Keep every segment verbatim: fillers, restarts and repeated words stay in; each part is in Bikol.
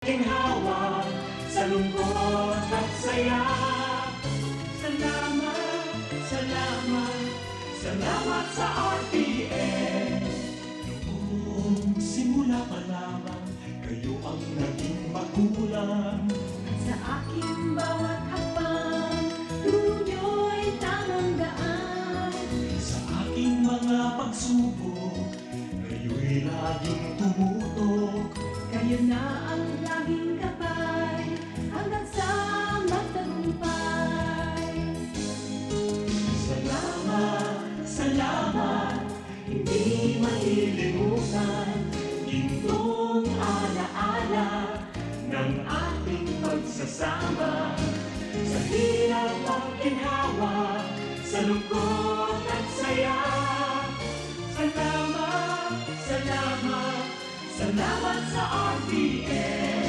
ginhawa sa lungkot at saya. Salamat, salamat, salamat sa R T N. Noong simula pa lamang, kayo ang naging magulang. Sa aking bawat hakbang, turo niyo'y tamang daan. Sa aking mga pagsubok, kayo'y laging tumutok. Kayo na ang laging gabay, hanggang sa magtagumpay. Salamat, salamat, hindi malilimutan. Gintong alaala ng ating pagsasama. Sa hirap at ginhawa, sa lungkot at saya. Salamat, salamat, salamat sa R T N.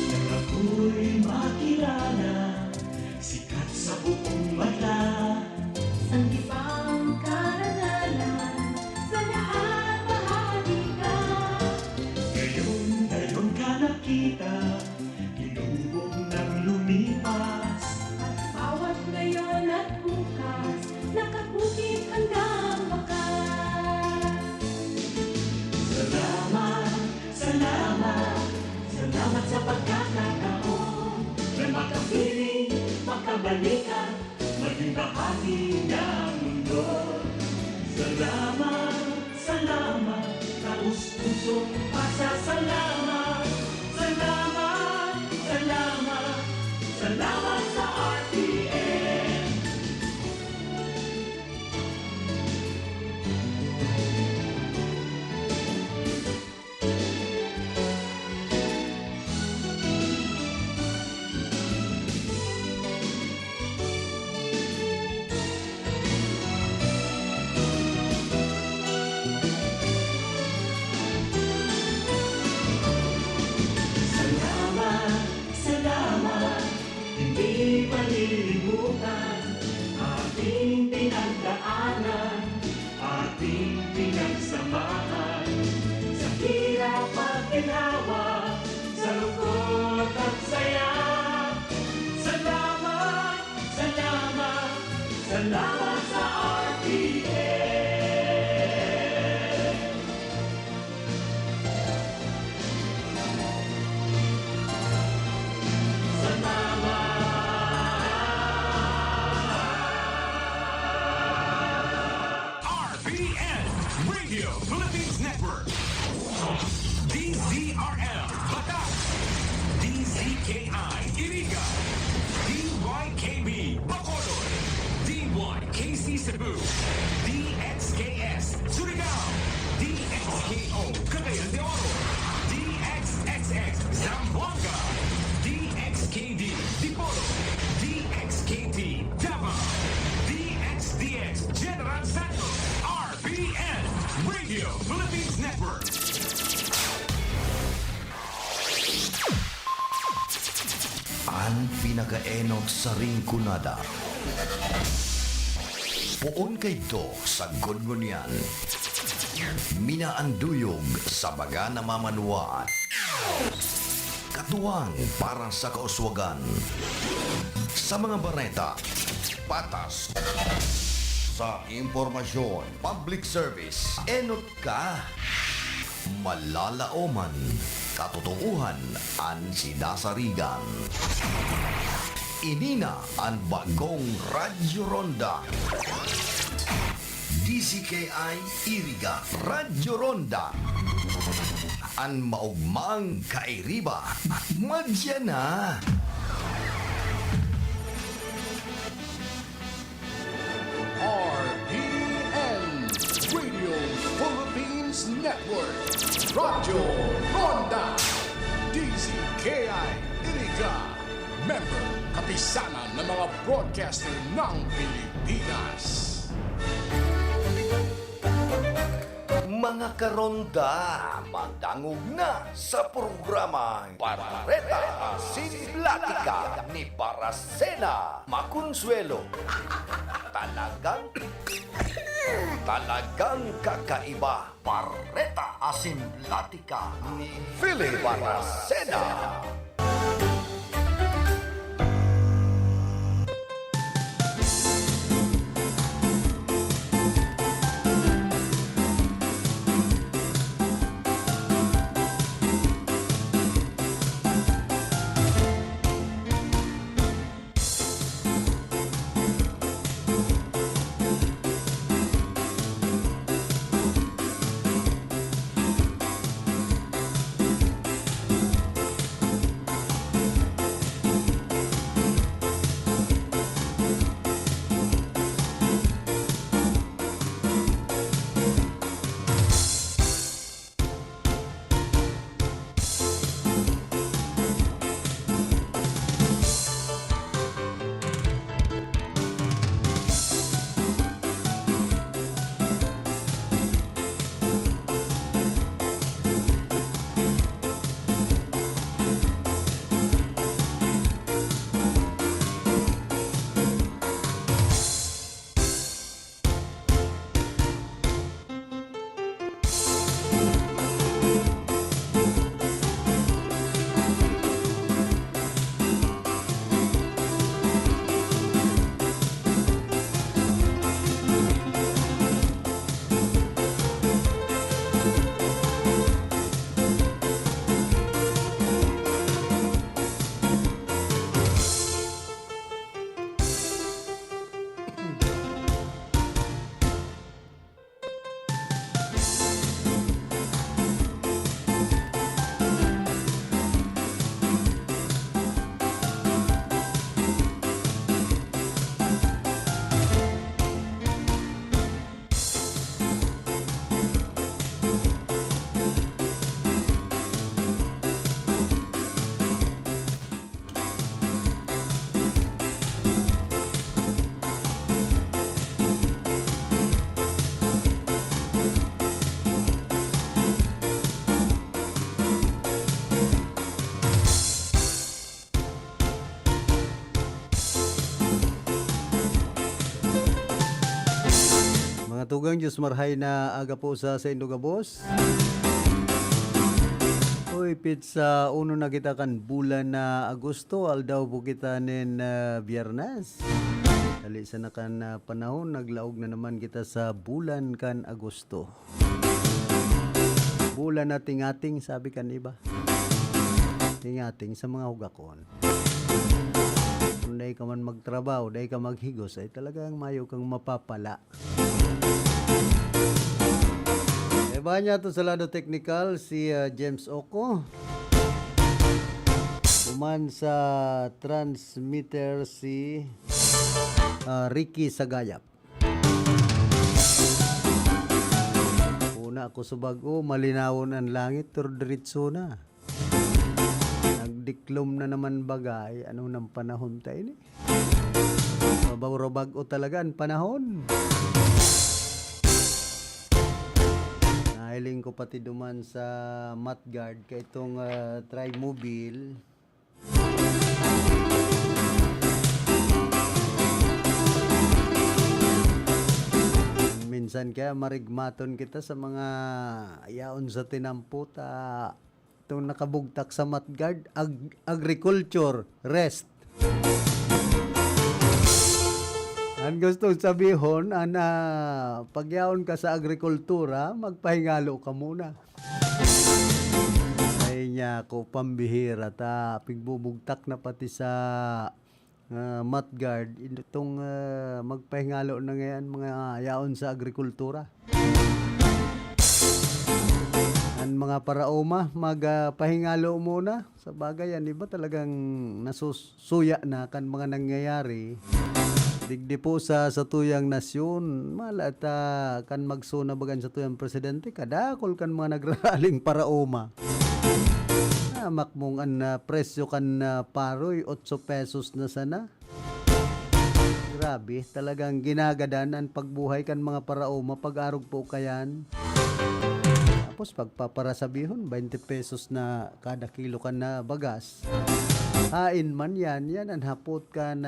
Nang ako'y makilala, sikat sa buong bansa. Sanggipang karangalan, sa lahat bahagi ka. Ngayon, ngayon ka nakita, hinubog nang lumipas. At bawat ngayon at bukas, nakabukit hanggang wakas. Salamat, salamat, salamat sa pagkakataon na makapiling, makabalikan, maging bahagi ng mundo. Salamat, salamat, taos-pusong pasasalamat. Salamat, salamat, salamat sa R T N. Salamat, salamat, hindi malilimutan ating pinagdaanan, ating pinagsamahan. Sa hirap at ginhawa, sa lungkot at saya. Salamat, salamat, salamat sa R T N. Salamat. R P N, Radio Philippines Network. D Z R L, Bataan. D Z K I, Iriga. D Y K B, Bacolod. D Y K C Cebu. D X K S, Surigao. D X K O, Cagayan de Oro. D X X X, Zamboanga. D X K D, Dipolog. D X K T, Davao. D X D X, General Santos. R P N, Radio Philippines Network. An pinakaenot sa Rinconada. Poon kaidto sa Gudgunian. Minaanduyog sa baga na mamanwaan. Katuwang para sa kauswagan. Sa mga bareta, patas. Sa impormasyon, public service, enot ka. Malalaoman, katotohan an sidasarigan. Ini na an bagong Radyo Ronda. D Z K I Iriga, Radyo Ronda. An maogmang kairiba, madya na. R P N, Radio Philippines Network, Radyo Ronda, D Z K I Iriga, member, kapisanan ng mga broadcaster ng Pilipinas. Pinas. Mga karonda, madangog na sa programang Bareta Asin Platika ni Barasena Maconsuelo. Talagang, talagang kakaiba. Bareta Asin Platika ni Philip Barasena. Mga tugang, Diyos marhay na aga po sa saindo gabos. Uy, petsa uno na kita kan bulan na Agosto, aldaw po kita nin, ah, Biyernes. Dali sana kan, ah, panahon, naglaog na naman kita sa bulan kan Agosto. Bulan na tingating, sabi kan iba. Tingating sa mga hugakon. Kung dai ka man magtrabaho, dai ka maghigos, ay talagang mayo kang mapapala. Kaiba niya to sa lado teknikal, si, ah, James Oco. Kuman sa transmitter, si, ah, Ricky Sagayap. Una ako sa bag-o, malinawon an langit, pero diretso na. Nagdiklom na naman baga, ay, ano nang panahon ta ini? Mabaw-bag-o talaga an panahon. Nahiling ko pati duman sa Mudguard, kaitong, ah, Trimobile. Minsan kaya marigmaton kita sa mga yaon sa tinampo ta, itong nakabugtak sa Mudguard, ag-, agriculture, rest. Ang gustong sabihon, an, ah, pagyaon ka sa agrikultura, magpahingalo ka muna. Ay, nako, pambihira ta. Pigbubugtak na pati sa, ah, Mudguard. Itong, ah, magpahingalo na ngayon, mga yaon sa agrikultura. An mga paraoma, mag, ah, pahingalo muna. Sa bagay, an iba talagang nasus-, suya na kan mga nangyayari. Digdi po sa satuyang nasyon, mala ta kan magsuna bagan satuyang presidente, kadakol kan mga nagraraling paraoma. Hamak mong an, ah, presyo kan, ah, paroy, otso pesos na sana. Grabe, talagang ginagadan an pagbuhay kan mga paraoma pag-arog po kayan. Tapos pagpaparasabihon, baynte pesos na kada kilo kan na bagas. Hain man yan, yan an hapot kan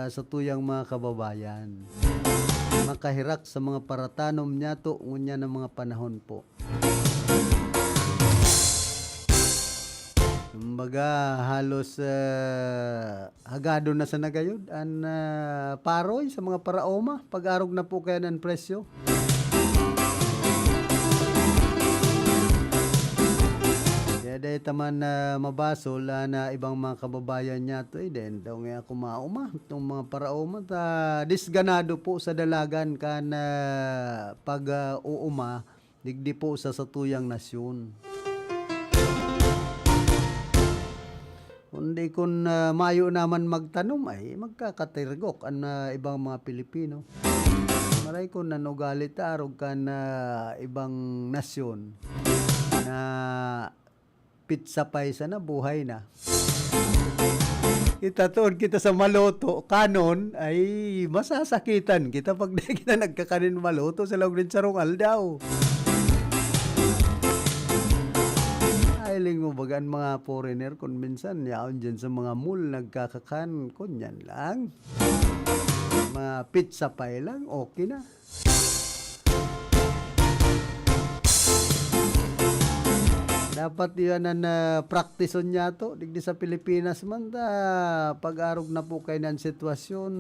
satuyang mga kababayan. Makahirak sa mga paratanom niyato ngunyan na mga panahon po. Kumbaga, halos, ah, hagadon na sana gayod an, ah, paroy sa mga paraoma, pag-arog na po kayan an presyo. Kaya dai ta man, ah, mabasol an, ah, ibang mga kababayan niyato, eh, dai daw ngaya kumaoma, itong mga paraoma ta disganado po sa dalagan kan, ah, pag, ah, uuma digdi po sa satuyang nasyon. Kundi kun, ah, mayo naman magtanom, ay magkakatirgok an, ah, ibang mga Pilipino. Maray kun an ugali ta arog kan, ah, ibang nasyon na pitsapay sana, buhay na. Kita, toon kita sa maloto, kanon, ay masasakitan kita pag di kita nagkakanin maloto sa laog nin sarong aldaw. Hiling mo baga an mga foreigner kun minsan yaon diyan sa mga mall nagkakakan, kunyan lang. Mga pitsapay lang, okay na. Dapat iyan an, ah, praktison niyato digdi sa Pilipinas man ta pag-arog na po kayan an sitwasyon.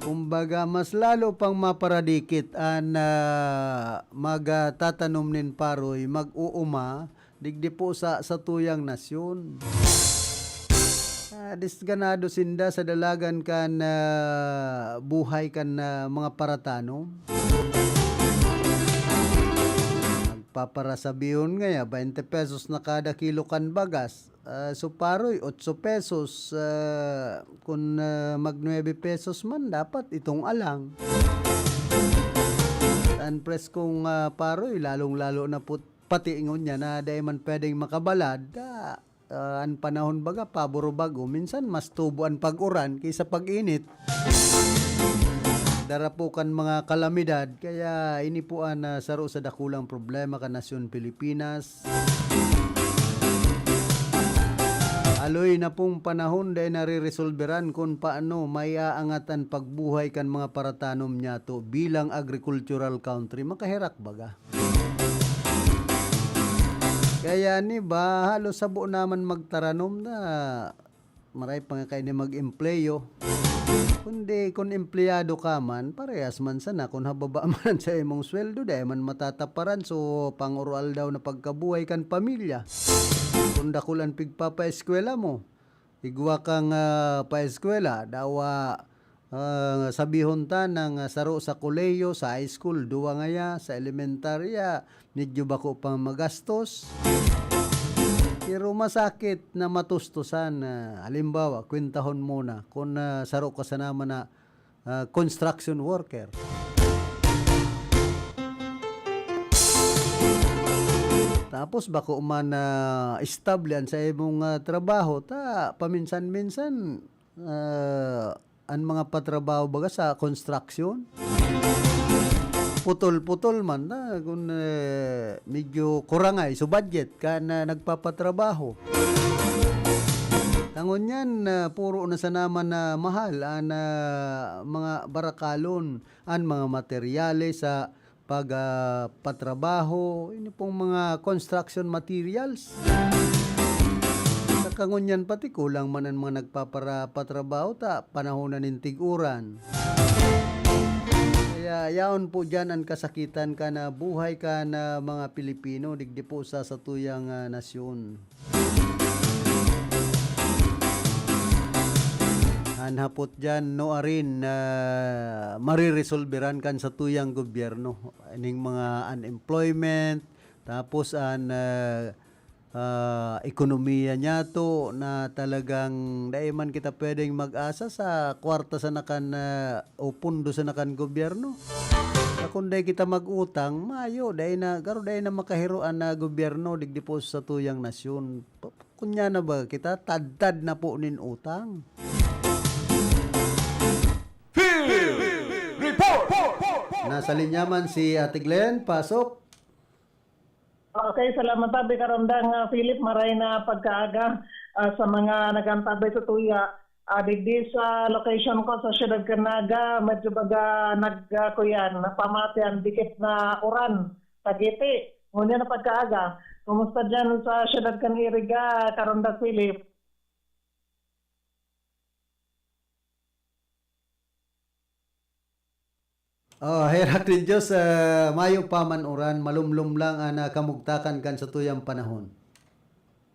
Kumbaga, mas lalo pang maparadikit an, ah, magtatanom nin paroy, mag-uuma, digdi po sa satuyang nasyon. Ah, disganado sinda sa dalagan kan, ah, buhay kan, ah, mga paratanom. Nagpaparasabihon ngaya, baynte pesos na kada kilo kan bagas. Ah, so paroy, otso pesos. Ah, kun, ah, mag nuebe pesos man, dapat itong alang. An preskong, ah, paroy, lalong-lalo na put-, pati ngunyan na dai man pwedeng makabalad, ah, ah, an panahon baga paboro-bago, minsan mas tubo an pag-uran kaysa pag-init. Dara po kan mga kalamidad, kaya ini po an, ah, saro sa dakulang problema kan nasyon Pilipinas. Haloy na pong panahon dai nareresolberan kun paano maiaangat an pagbuhay kan mga paratanom niyato bilang agricultural country. Makaherak baga. Kaya ni ba, halos sabo naman magtaranom na maray pa nga kaini mag-empleyo. Kundi kun empleyado ka man, parehas man sana kun hababa man sa imong sweldo, dai man matataparan so pang-oroaldaw na pagkabuhay kan pamilya. Kun dakul an pigpapaeskwela mo, igwa kang, ah, paeskwela, dawa, ah, sabihon ta nang, ah, saro sa kolehiyo, sa high school, duwa ngaya, sa elementarya, medyo bako pang magastos. Pero masakit na matustosan, ah, halimbawa, kwentahon mo na, kun, ah, saro ka sana man na, ah, construction worker. Tapos bako man, ah, estable an sa imong, ah, trabaho, ta paminsan-minsan, ah, an mga patrabaho baga sa construction, putol-putol man na kun, eh, medyo kurangay so budget kan, ah, nagpapatrabaho. Ta ngunyan, ah, puro na sana man na mahal an, ah, mga barakalon, an mga materyales sa pag, ah, patrabaho, ini pong mga construction materials. Sa kangunyan pati kulang man an mga nagpapara-, patrabaho ta panahon na nin tig-uran. Kaya yaon po diyan an kasakitan kan, ah, buhay kan, ah, mga Pilipino digdi po sa satuyang, ah, nasyon. An hapot diyan, nuarin na mareresolberan kan satuyang gobyerno ining mga unemployment, tapos an, ah, ah, ekonomiya niyato na talagang dai man kita pwedeng mag-asa sa kwarta sana kan, ah, o pondo sana kan gobyerno. Kun dai kita mag-utang, mayo, dai na, garo dai na makahiro an, ah, gobyerno digdi po sa satuyang nasyon. Pa-, kunya na ba kita, tadtad na po nin utang. Nasa linya man si Ate Glenn, pasok. Okay, salamat, Abi. Karandang, ah, Philip, maray na pagkaaga, ah, sa mga nag-antabay sa tuya. Ah, digdi sa location ko sa Siyudad kan Naga, medyo baga nag-, ah, kuyan, napamati ang dikit na uran, tagiti. Ngunyan na pagkaaga. Kumusta dyan sa Siyudad kan Iriga, Karandang Philip? Oh, herak nin Diyos, ah, mayo pa man uran, malumlom lang an, ah, kamugtakan kan satuyang panahon.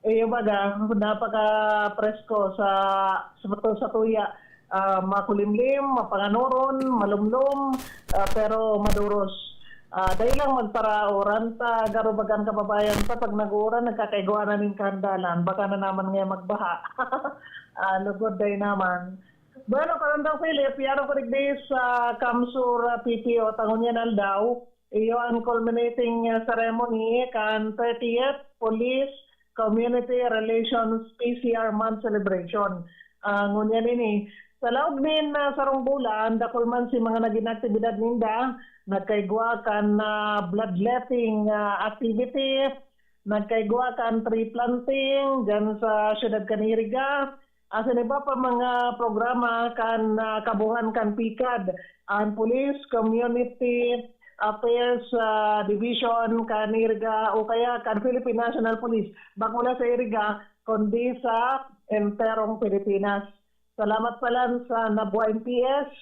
Iyo baga, napaka-presko sa, sa, sa tuya. Ah, makulimlim, mapanganoron, malumlom, ah, pero maduros. Ah, dai lang magparauran ta, garo baga an kababayan ta, pag nag-uuran, nagkakaigwa na nin kahandalan. Baka na naman ngayon magbaha. Ah, lugod, dai naman. Bueno, Karandang Philip, yaro ko digdi sa Kamsur, ah, P P O ta ngunyan aldaw. Iyo an culminating, ah, ceremony kan thirtieth Police Community Relations P C R Month Celebration. Ah, ngunyan ini, sa laog nin, ah, sarong bulan, dakul man si mga nagin aktibidad ninda, nagkaigwa kan, ah, bloodletting, ah, activity, nagkaigwa kan tree planting dyan sa Siyudad kan Iriga, asin iba pa mga programa kan, ah, kabuhan kan PCAD, an Police Community Affairs, ah, Division kan Iriga o kaya kan Philippine National Police. Bako la sa Iriga, kundi sa enterong Pilipinas. Salamat palan sa Nabua M P S.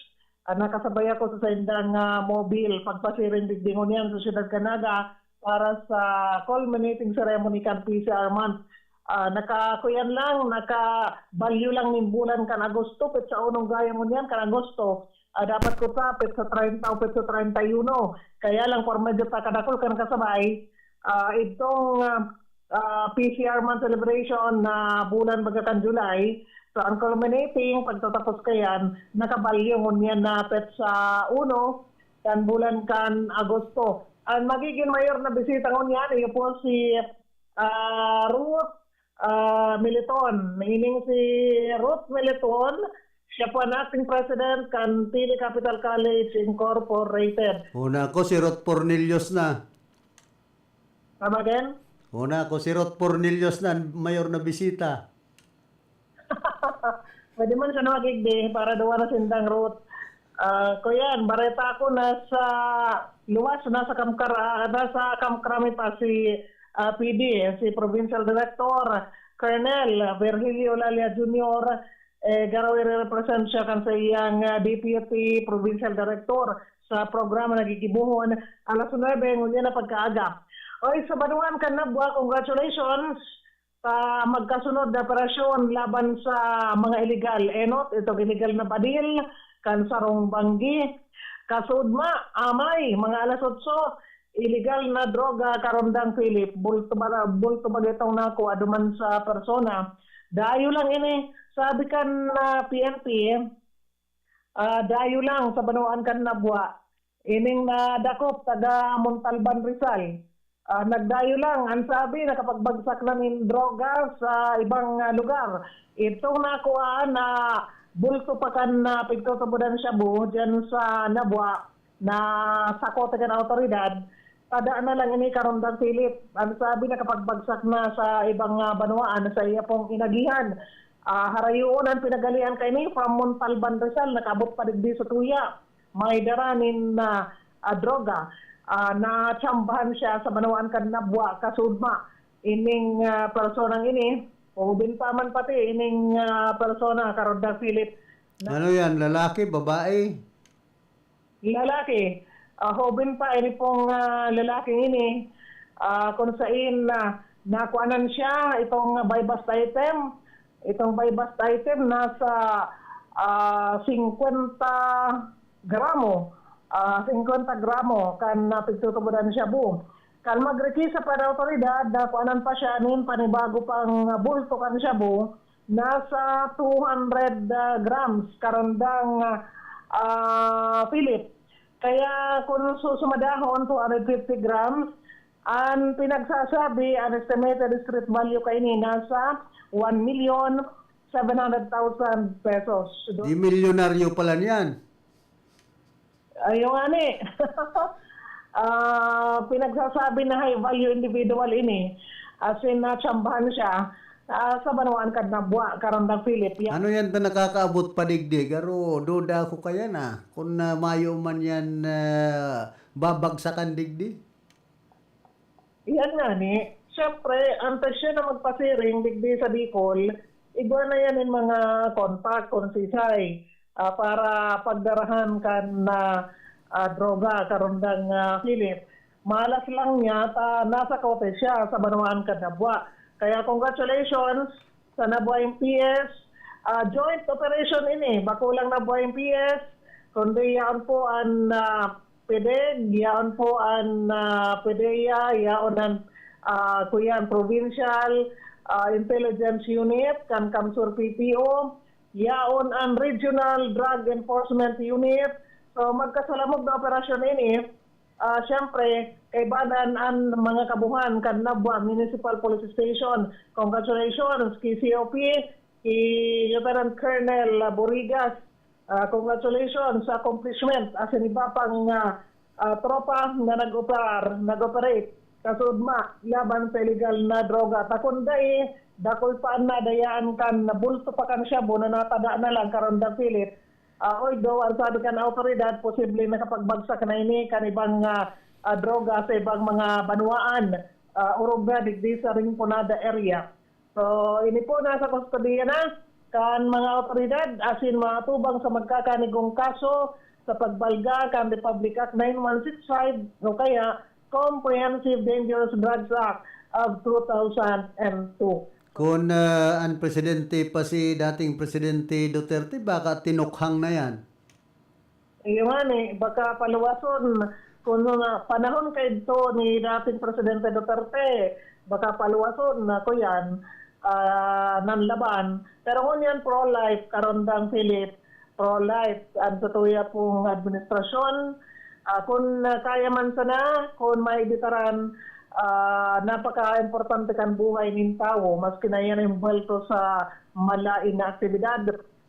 Ah, nakasabay ako sa saindang, ah, mobil pagpasiring digdi ngunyan sa Siyudad kan Naga para sa culminating ceremony kan P C R Month. Ah, nakakuyan lang, nakabalyo lang nin bulan kan Agosto, petsa uno gaya ngunyan kan Agosto. Ah, dapat kuta petsa treinta o petsa treinta y uno. Kaya lang, por medyo ta kadakul kan kasabay, ah, itong, ah, ah, P C R Month celebration na bulan baga kan July. So, ang culminating, pagtatapos kayan, nakabalyo ngunyan na petsa uno kan bulan kan Agosto. Ang magiging mayor na bisita ngunyan, iyo po si, ah, Ruth, ah, Militon. Meaning si Ruth Militon, siya po ang acting president kan Pili Capital College Incorporated. Una ko, si Ruth Pornelius na. Come again? Una ko, si Ruth Pornelius na, mayor na bisita. Pwede man siya na magigdi para duwa na sindang Ruth. Ah, kuyan, bareta ako nasa luwas, nasa Kamkar-, ah, nasa Kamkrami pa si, ah, P D, si Provincial Director, Colonel Virgilio Lalia Junior, eh, garo ire-represent siya kan sa iyang, ah, Deputy Provincial Director sa programa na gigibohon alas nuebe ngunyan na pagkaaga. Oy, sa banwaan kan Nabua, congratulations sa magkasunod na operasyon laban sa mga iligal. Enot, itong iligal na badil, kan sarong banggi. Kasudma, amay, mga alas otso, iligal na droga, Karandang Philip. Bulto ba, bulto ba itong nakuha duman sa persona? Dayo lang ini, sabi kan, ah, P N P, ah, dayo lang sa banwaan kan Nabua. Ining nadakop taga Montalban, Rizal. Ah, nagdayo lang, ang sabi, nakapagbagsak na nin droga sa ibang, ah, lugar. Itong nakuha na bulto pa kan, ah, pigtutubodan shabu diyan sa Nabua na sako ta kan awtoridad, tada na lang ini, Karandang Philip. Ang sabi, nakapagbagsak na sa ibang, ah, banwaan sa iya pong inagihan. Ah, harayoon ang pinagalian kaini from Montalban, Rizal, nakaabot pa digdi sa tuya. May dara nin, ah, ah, droga. Ah, natsambahan siya sa banwaan kan Nabua, kasudma. Ining, ah, personang ini, o binta man pati ining, ah, persona, Karandang Philip. Ano yan? Lalaki? Babae? Lalaki. Ah, hoben pa, ini pong, ah, lalaking ini, ah, kung sain na nakuanan siya, itong buy-bust item, itong buy-bust item nasa, ah, singkwenta gramo, ah, singkwenta gramo kan, ah, pigtutubodan shabu. Kan magrekisa pa ang awtoridad, nakuanan pa siya nin panibago pang bulto kan shabu, nasa two hundred, ah, grams, Karandang, ah, Philip. Kaya kung susumadahon, two hundred fifty grams, ang pinagsasabi, ang estimated street value kaini nasa one million seven hundred thousand pesos. Di milyonaryo pala niyan. Ayo ngani. Ah, pinagsasabi na high value individual ini. As in, natsambahan siya, ah, sa banwaan kan Nabua, Karandang Philip. Ya- Ano yan ta nakakaabot pa digdi? Garo, duda ako kaya na. Kung na mayo man yan, ah, babagsakan digdi? Iyan ngani. Siyempre, antes siya na magpasiring digdi sa Bicol, igwa na yan in mga contact kung sisay, ah, para pagdarahan kan na, ah, droga, Karandang, ah, Philip. Malas lang niya ta nasa kote siya sa banwaan kan Nabua. Kaya congratulations sa Nabua M P S. Ah, joint operation ini, bako lang Nabua M P S, kundi yaon po an, ah, PDEG, yaon po an, ah, PDEA, yaon an, ah, kuyan, Provincial, ah, Intelligence Unit, kan CamSur P P O, yaon an Regional Drug Enforcement Unit. So, magkasalamog na operasyon ini. Ah, siyempre, kaibanan an mga kabuhan kan Nabua Municipal Police Station. Congratulations, ki C O P, ki Lieutenant Colonel Borigas. Ah, congratulations sa accomplishment. Asin iba pang, ah, ah, tropa na nag-operar, nag-operate. Kasudma, laban sa illegal na droga. Ta kun dai, dakul pa an nadayaan kan bulto pa kan shabu na natada na lang, Karandang Philip. Ah, although, ang sabi kan awtoridad, posible nakapagbagsak na ini kan ibang, ah, ah, droga sa ibang mga banwaan, ah, orog na digdi sa Rinconada area. So, ini po nasa kustodiya na kan mga awtoridad asin maatubang sa magkakanigong kaso sa pagbalga kan Republic Act nine one six five o kaya Comprehensive Dangerous Drugs Act of two thousand two. Kun, ah, an presidente pa si dating Presidente Duterte, baka tinukhang na yan. Iyo nga ni, baka paluwason, kun na panahon kaidto ni dating Presidente Duterte, baka paluwason na kuyan, ah, nan laban. Pero ngunyan pro-life, Karandang Philip, pro-life, ang satuya pong administrasyon. Ah, kun, ah, kaya man sana, kun maibitaran, ah, napaka-importante kan buhay nin tawo, maski na yan envuelto sa malain na aktibidad,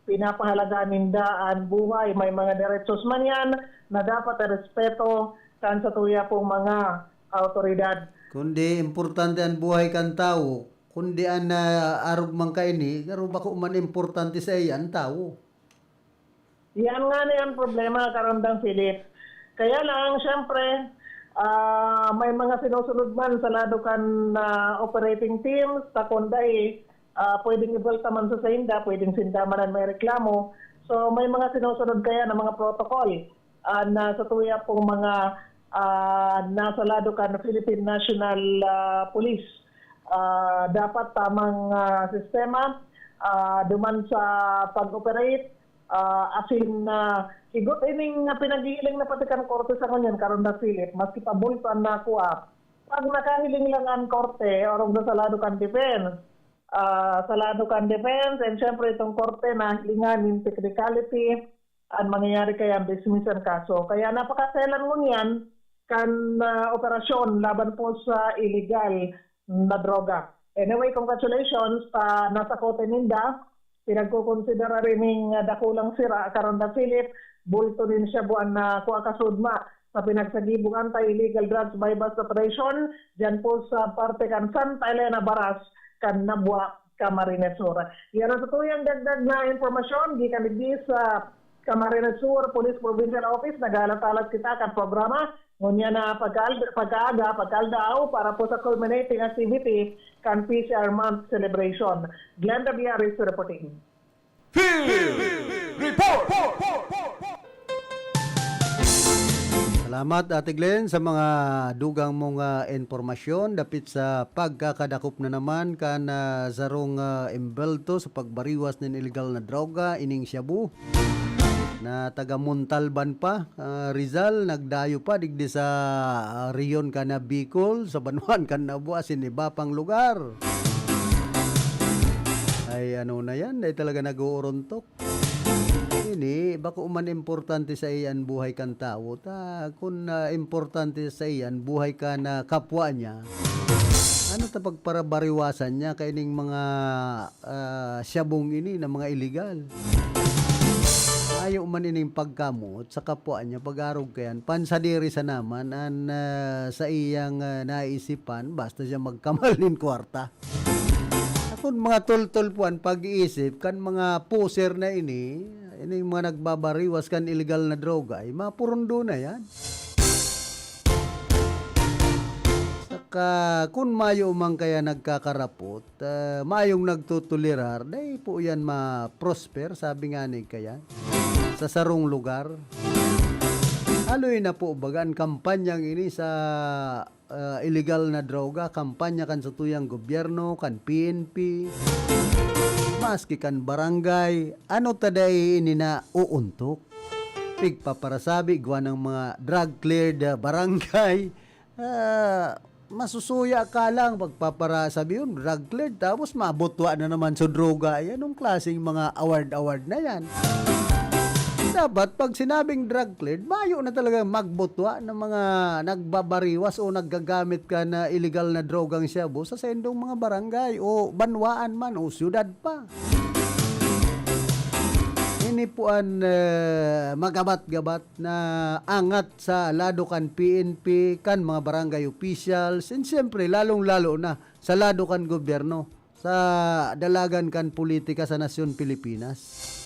pinapahalaga ninda an buhay. May mga derechos man yan na dapat irespeto kan satuya pong mga awtoridad. Kundi importante an buhay kan tawo, kundi an, ah, arog man kaini, garo bako man importante sa iya an tawo. Yan nga na yan problema, Karandang Philip. Kaya lang, siyempre, ah, may mga sinusunod man sa lado kan, ah, operating teams, ta kun dai, ah, pwedeng ibulta man sa sainda, pwedeng sinda man an may reklamo. So, may mga sinusunod kaya na mga protocol, ah, na sa tuya pong mga, ah, nasa lado kan Philippine National, ah, Police. Ah, dapat tamang, ah, sistema, ah, duman sa pag-operate, ah, asin, ah, higot ining, ah, pinaghihiling na pati kan korte sa ngunyan, Karandang Philip, maski pa bulto an nakua. Pag nakahiling lang an korte, orog na sa lado kan defense, ah, sa lado kan defense, and syempre itong korte nahilingan nin technicality, an mangyayari kaya ang dismiss an kaso. Kaya napakaselan ngunyan kan, ah, operasyon laban po sa illegal na droga. Anyway, congratulations ta nasa kote ninda. Pinagkukonsidera rin ning, ah, dakulang sira, Karandang Philip, bulto nin shabu an nakua kasudma sa pinagsagibong anti-illegal drugs buy-bust operation dyan po sa parte kan Santa Elena Baras, kan Nabua, Camarines Sur. Yan ang satuyang dagdag na impormasyon gikan digdi sa Camarines Sur Police Provincial Office. Naghalat-halat kita kan programa ngunyan na pagkaal-, pagkaaga, pagkaaldaw para po sa culminating activity kan P C R Month Celebration. Glenda Biaris reporting. Field Report! Salamat, Ate Glenn, sa mga dugang mong, ah, impormasyon dapit sa pagkakadakop na naman kan, ah, sarong, ah, embelto sa pagbariwas nin illegal na droga, ining shabu, na taga Montalban pa, ah, Rizal, nagdayo pa digdi sa, ah, rehiyon kan Bicol, sa banwaan kan Nabua, asin iba pang lugar. Ay, ano na yan, dai talaga nag-uurontok. Ini, bako man importante sa iya an buhay kan tawo, ta kun, ah, importante sa iya an buhay kan, ah, kapwa niya, ano ta pagparabariwasan niya kaining mga, ah, shabong ini na mga iligal? Mayo man ining pagkamoot sa kapwa niya, pag-arog kaiyan, pansadiri sana man an, ah, saiyang, ah, naisipan, basta siya magkamal nin kwarta. Akon mga toltol po an pag-iisip kan mga poser na ini, ining mga nagbabariwas kan iligal na droga, ay mapurundo na yan. Saka, kun mayo man kaya nagkakarapot, ah, mayong nagtotolerar, dai po yan ma-prosper, sabi nga ni kaya, sa sarong lugar. Haloy na po, baga, an kampanyang ini sa, ah, iligal na droga, kampanya kan satuyang gobyerno, kan P N P, maski kan barangay, ano ta dai ini na uuntok? Pigpaparasabi, igwa ng mga drug-cleared, ah, barangay. Ah, masusuya ka lang, pagpaparasabi yun, drug-cleared, tapos mabutwa na naman sa droga. Ay, anong klaseng mga award-award na yan? Dapat, pag sinabing drug-cleared, mayo na talaga magbutwa ng mga nagbabariwas o naggagamit ka na iligal na drogang shabu sa sendong mga barangay o banwaan man o syudad pa. Ini po an, eh, magabat-gabat na angat sa lado kan P N P, kan mga barangay officials, and siyempre, lalong-lalo na sa lado kan gobyerno, sa dalagan kan politika sa nasyon Pilipinas.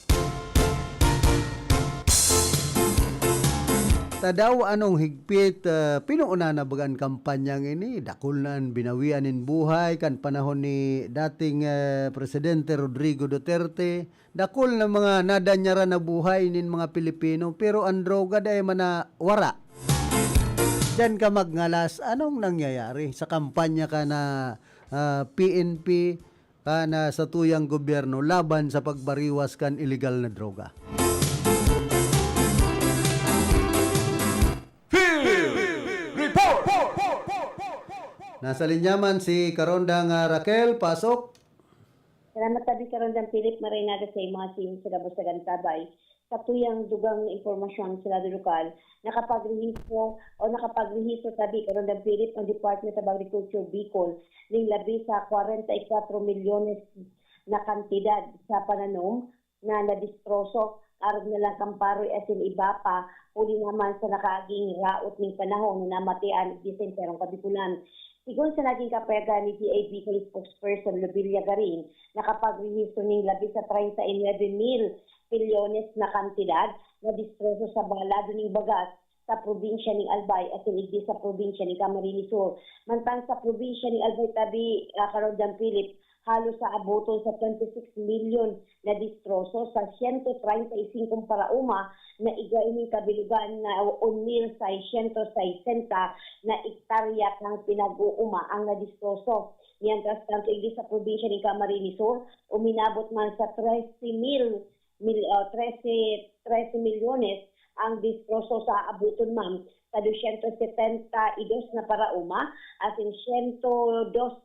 Tadaw anong higpit, ah, pinuuna na baga an kampanyang ini, dakul na an binawian nin buhay kan panahon ni dating, eh, Presidente Rodrigo Duterte. Dakul na mga nadanyaran na buhay nin mga Pilipino, pero an droga dai man nawara. Diyan ka magngalas, anong nangyayari sa kampanya ka na, ah, P N P, ka na satuyang gobyerno laban sa pagbariwas kan iligal na droga? Field Report! Nasa linya man si Karondang, ah, Raquel, pasok. Salamat tabi, Karondang Philip, maray na sa imo asin sa gabos na gantabay. Sa tuyang dugang na impormasyon sa lado lokal, nakapagrehistro o nakapagrehistro tabi, Karondang Philip, ang Department of Agriculture Bicol ning labi sa kwarenta y kwatro milyones na kantidad sa pananom na nadistroso, arog na lang kan paroy asin iba pa, huli naman sa nakaaging raot ning panahon na namatian digdi sa enterong Kabikulan. Sigon sa naging kapayagan ni D A Bicol spokesperson Lobelia Garin, nakapagrehistro ning labi sa treinta y nueve mil milyones na kantidad na distroso sa balado ning bagas sa probinsya ning Albay asin igdi sa probinsya ning Camarines Sur. Mantang sa probinsya ning Albay tabi, ah, Karondang Philip, halos sa aboton sa twenty-six milyon na distroso sa siyento treinta y singko paraoma na igwa ining kabilugan na un mil seiscientos sesenta na ektarya kan pinag-uuma ang nadistroso. Mientras tanto, igdi sa probinsya ning Camarines Sur, uminabot man sa trese mil, mil, ah, trese, trese milyones ang distroso sa aboton man sa dosyentos setenta y dos na paraoma, asin siyento dos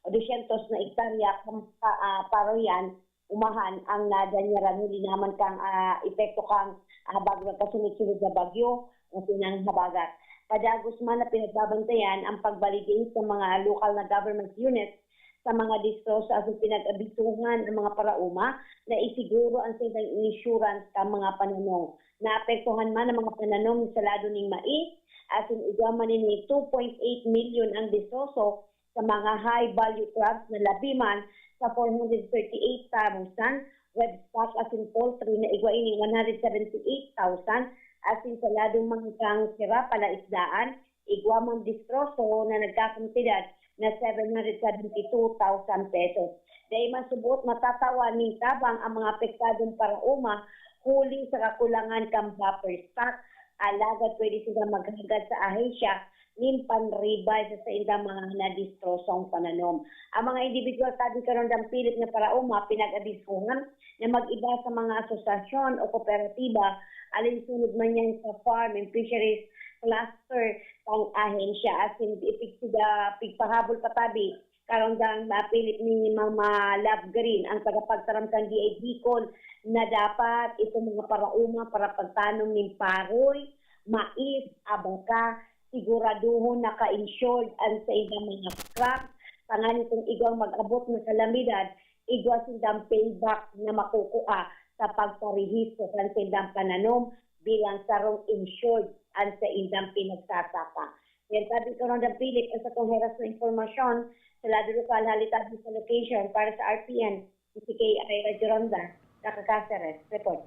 o dosyentos na ektarya kan pa-, ah, paroyan umahan ang nadanyaran huli naman kan, ah, epekto kan, ah, bago nagkasunod-sunod na bagyo, asin ang habagat. Padagos man na pinagbabantayan ang pag-validate sa mga local na government units sa mga distroso asin pinag-abisuhan ang mga paraoma na isiguro ang saindang insurance kan mga pananom. Naapektuhan man ang mga pananom sa lado ning mais, asin igwa man ini two point eight milyon ang distroso sa mga high value crops na labi man sa four hundred thirty-eight thousand, livestock asin poultry na igwa ining one hundred seventy-eight thousand, asin sa ladong mga kang sira palaisdaan, igwa man distroso na nagkakantidad na seven hundred seventy-two thousand pesos. Dai man subot matatawan nin tabang ang mga apektadong paraoma huli sa kakulangan kan buffer stock, alagad pwede sila maghagad sa ahensya nin panribay sa saindang mga nadistrosong pananom. Ang mga individual tabi karong dampilip na paraoma pinag-abisuhan na mag-iba sa mga asosasyon o kooperatiba, alinsunod man yan sa farm and fisheries cluster kan ahensya, asin ipigsiga, pigpahabol patabi karong dang napilip ni Mama Love Green, ang tagapagtaram kan D I Bicol, na dapat itong mga paraoma para pagtanom nin paroy, mais, abaka, siguraduhon naka-insured ang saindang mga crop, tanganing kung igwang mag-abot na kalamidad, igwa sindang payback na makukua sa pagparehistro kan saindang pananom bilang sarong insured an saindang pinagsasaka. Yan sabi ko ron, Philip, sa kong heras na impormasyon, sa lado lokal, hali tabi sa location para sa R T N, si K I Radyo Ronda, taga Caceres, report.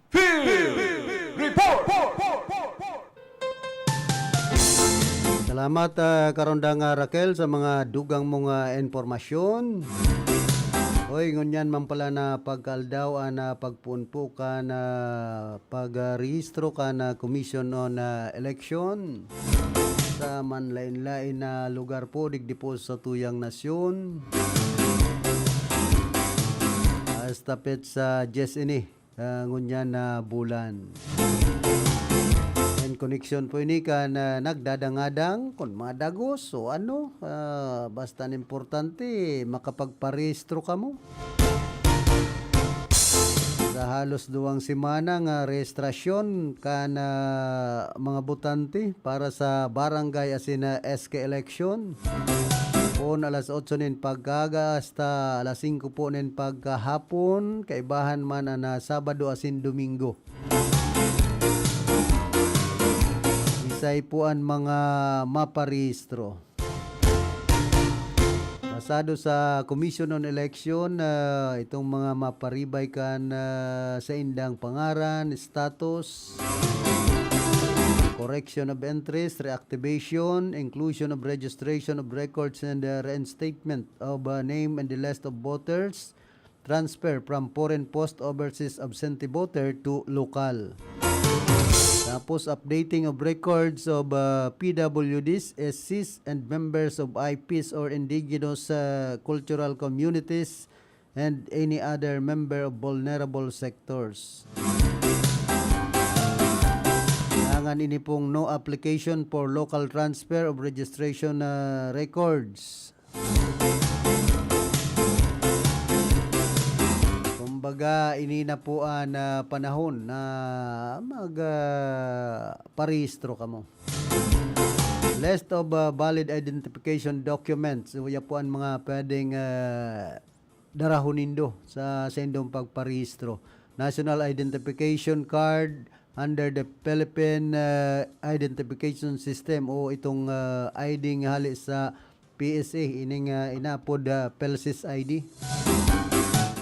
Field Report! Salamat, ah, Karondang, ah, Raquel, sa mga dugang mong, ah, impormasyon. Hoy, ngunyan man pala na pagkaaldaw an, ah, pagpuon po kan, ah, pagrehistro kan, ah, Commission on, ah, Election sa manlain-lain na lugar po digdi po sa tuyang nasyon. Hasta petsa dyes ini, ah, ngunyan na bulan. And connection po ini kan, ah, nagdadangadang, kun madagos o ano, ah, basta an importante, makapagparehistro kamo. Sa halos duwang semana nga rehistrasyon kan, ah, mga botante para sa barangay asin, ah, S K election. Poon alas otso nin pagkaaga hasta alas singko po nin pagkahapon, kaibahan man an, ah, Sabado asin Domingo. Isay po an mga maparehistro. Basado sa Commission on Election, ah, itong mga maparibay kan, ah, saindang pangaran, status, correction of entries, reactivation, inclusion of registration of records and, ah, reinstatement of, ah, name in the list of voters, transfer from foreign post overseas absentee voter to local. Tapos, updating of records of, ah, P W Ds, S Cs, and members of I Ps or indigenous, ah, cultural communities and any other member of vulnerable sectors. Kailangan ini pong no application for local transfer of registration, ah, records. Kumbaga, ini na po an, ah, panahon na mag, ah, parehistro kamo. List of, ah, valid identification documents. So, yan po an mga pwedeng, ah, darahon nindo sa, sa indong pagparehistro. National Identification Card under the Philippine, ah, Identification System o itong, ah, I D nga hali sa P S A, ining, ah, inaapod, ah, PhilSys I D.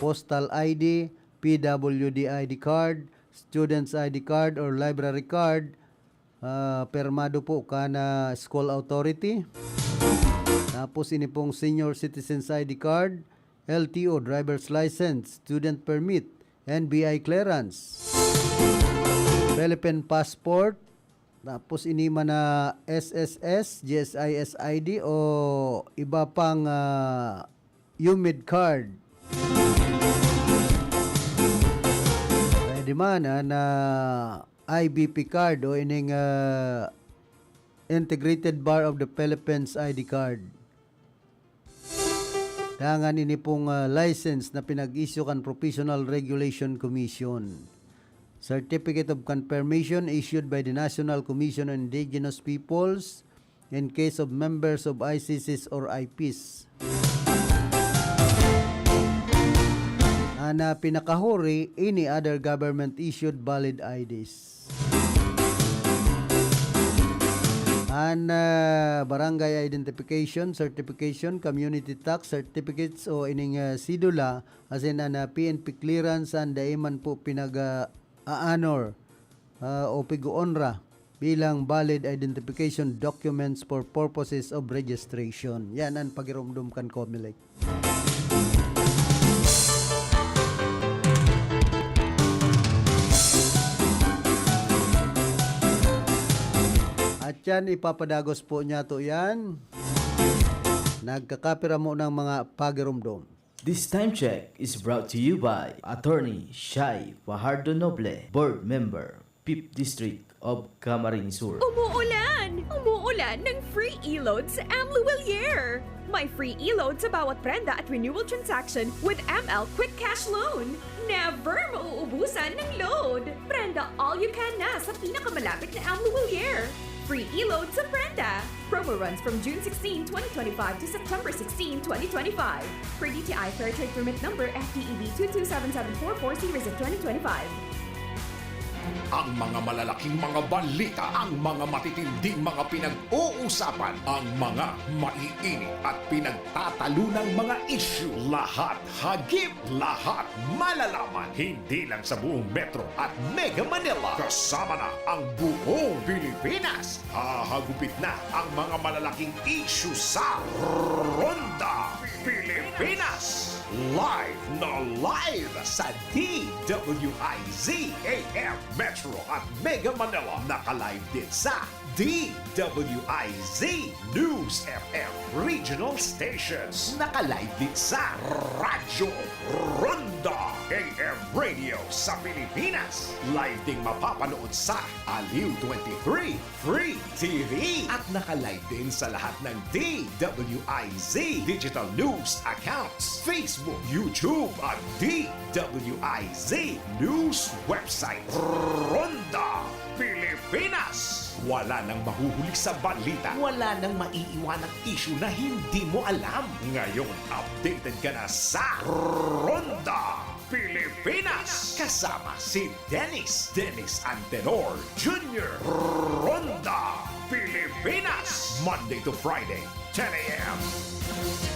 Postal I D, P W D I D card, Students I D card or library card, ah, permado po kan, ah, school authority. Tapos ini pong Senior Citizens I D card, L T O, driver's license, student permit, N B I clearance, Philippine passport, tapos ini man na S S S, G S I S I D o iba pang, ah, UMID card. Pwede man, ah, na I B P card o ining, ah, Integrated Bar of the Philippines I D card. Dangan ini pong, ah, license na pinag-issue kan Professional Regulation Commission. Certificate of Confirmation issued by the National Commission on Indigenous Peoples in case of members of I C Cs or I Ps. An, ah, pinakahuri, any other government-issued valid I Ds. An, ah, barangay identification certification, community tax certificates o ining, ah, sidula, asin an, ah, P N P clearance an dai man po pinag, ah, a-honor, ah, o pig-oonra bilang valid identification documents for purposes of registration. Yan an pagiromdom kan Comelec. At yan, ipapadagos po niyato yan. Nagkakapira mo ng mga pagiromdom. This time check is brought to you by Attorney Shai Fajardo Noble, Board Member, Fifth District of Camarines Sur. Umuulan! Umuulan ng free e-load sa M Lhuillier! May free e-load sa bawat prenda at renewal transaction with M L Quick Cash Loan. Never mauubusan ng load! Prenda all you can na sa pinakamalapit na M Lhuillier. Free e-load sa Prenda. Promo runs from June sixteen, twenty twenty-five to September sixteen, twenty twenty-five. Per D T I Fair Trade Permit Number F T E B two two seven seven four four series of twenty twenty-five. Ang mga malalaking mga balita, ang mga matitinding mga pinag-uusapan, ang mga maiinit at pinagtatalunang mga isyu, lahat hagip, lahat malalaman, hindi lang sa buong Metro at Mega Manila, kasama na ang buong Pilipinas. Hahagupit na ang mga malalaking isyu sa Ronda Pilipinas. Live na live sa D W I Z A M Metro at Mega Manila. Naka-live din sa D W I Z News F M Regional Stations. Naka-live din sa Radyo Ronda A M Radio sa Pilipinas. Live ding mapapanood sa Aliw twenty-three Free T V. At naka-live din sa lahat ng D W I Z digital news accounts, Facebook, YouTube, at D W I Z News website. Ronda Pilipinas! Wala nang mahuhuli sa balita. Wala nang maiiwanang isyu na hindi mo alam. Ngayon, updated ka na sa Ronda Pilipinas! Kasama si Dennis, Dennis Antenor Junior Ronda Pilipinas! Monday to Friday, ten a.m.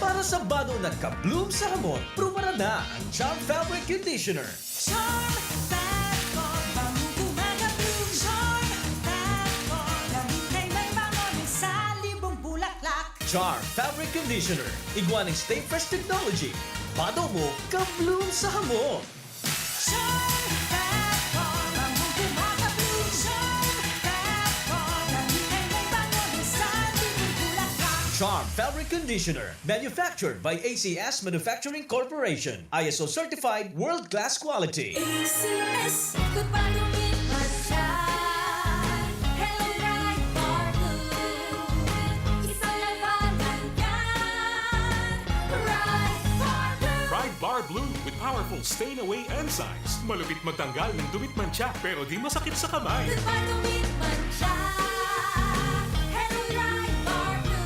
Para sa bado na ka-bloom sa hamot, prubaran na ang Charm Fabric Conditioner. Charm Fat Foam, bangong kumaga-bloom. Charm Fat Foam, lamig na may bango na sa libong bulaklak. Charm Fabric Conditioner, igwa ning Stay Fresh Technology. Bado mo, ka-bloom sa hamot. Charm Fat Foam, bangong kumaga-bloom. Charm Fat Foam, lamig na may bango na sa libong bulaklak. Charm Fabric Conditioner, manufactured by A C S Manufacturing Corporation. I S O certified, world-class quality. A C S, good pa dumi't mantsa. Hello, Pride Bar Blue. Isang labanan yan. Pride Bar Blue. Pride Bar Blue with powerful stain away enzymes. Malupit magtanggal ng dumi't mantsa pero di masakit sa kamay. Good pa dumi't mantsa. Hello, Pride Bar Blue.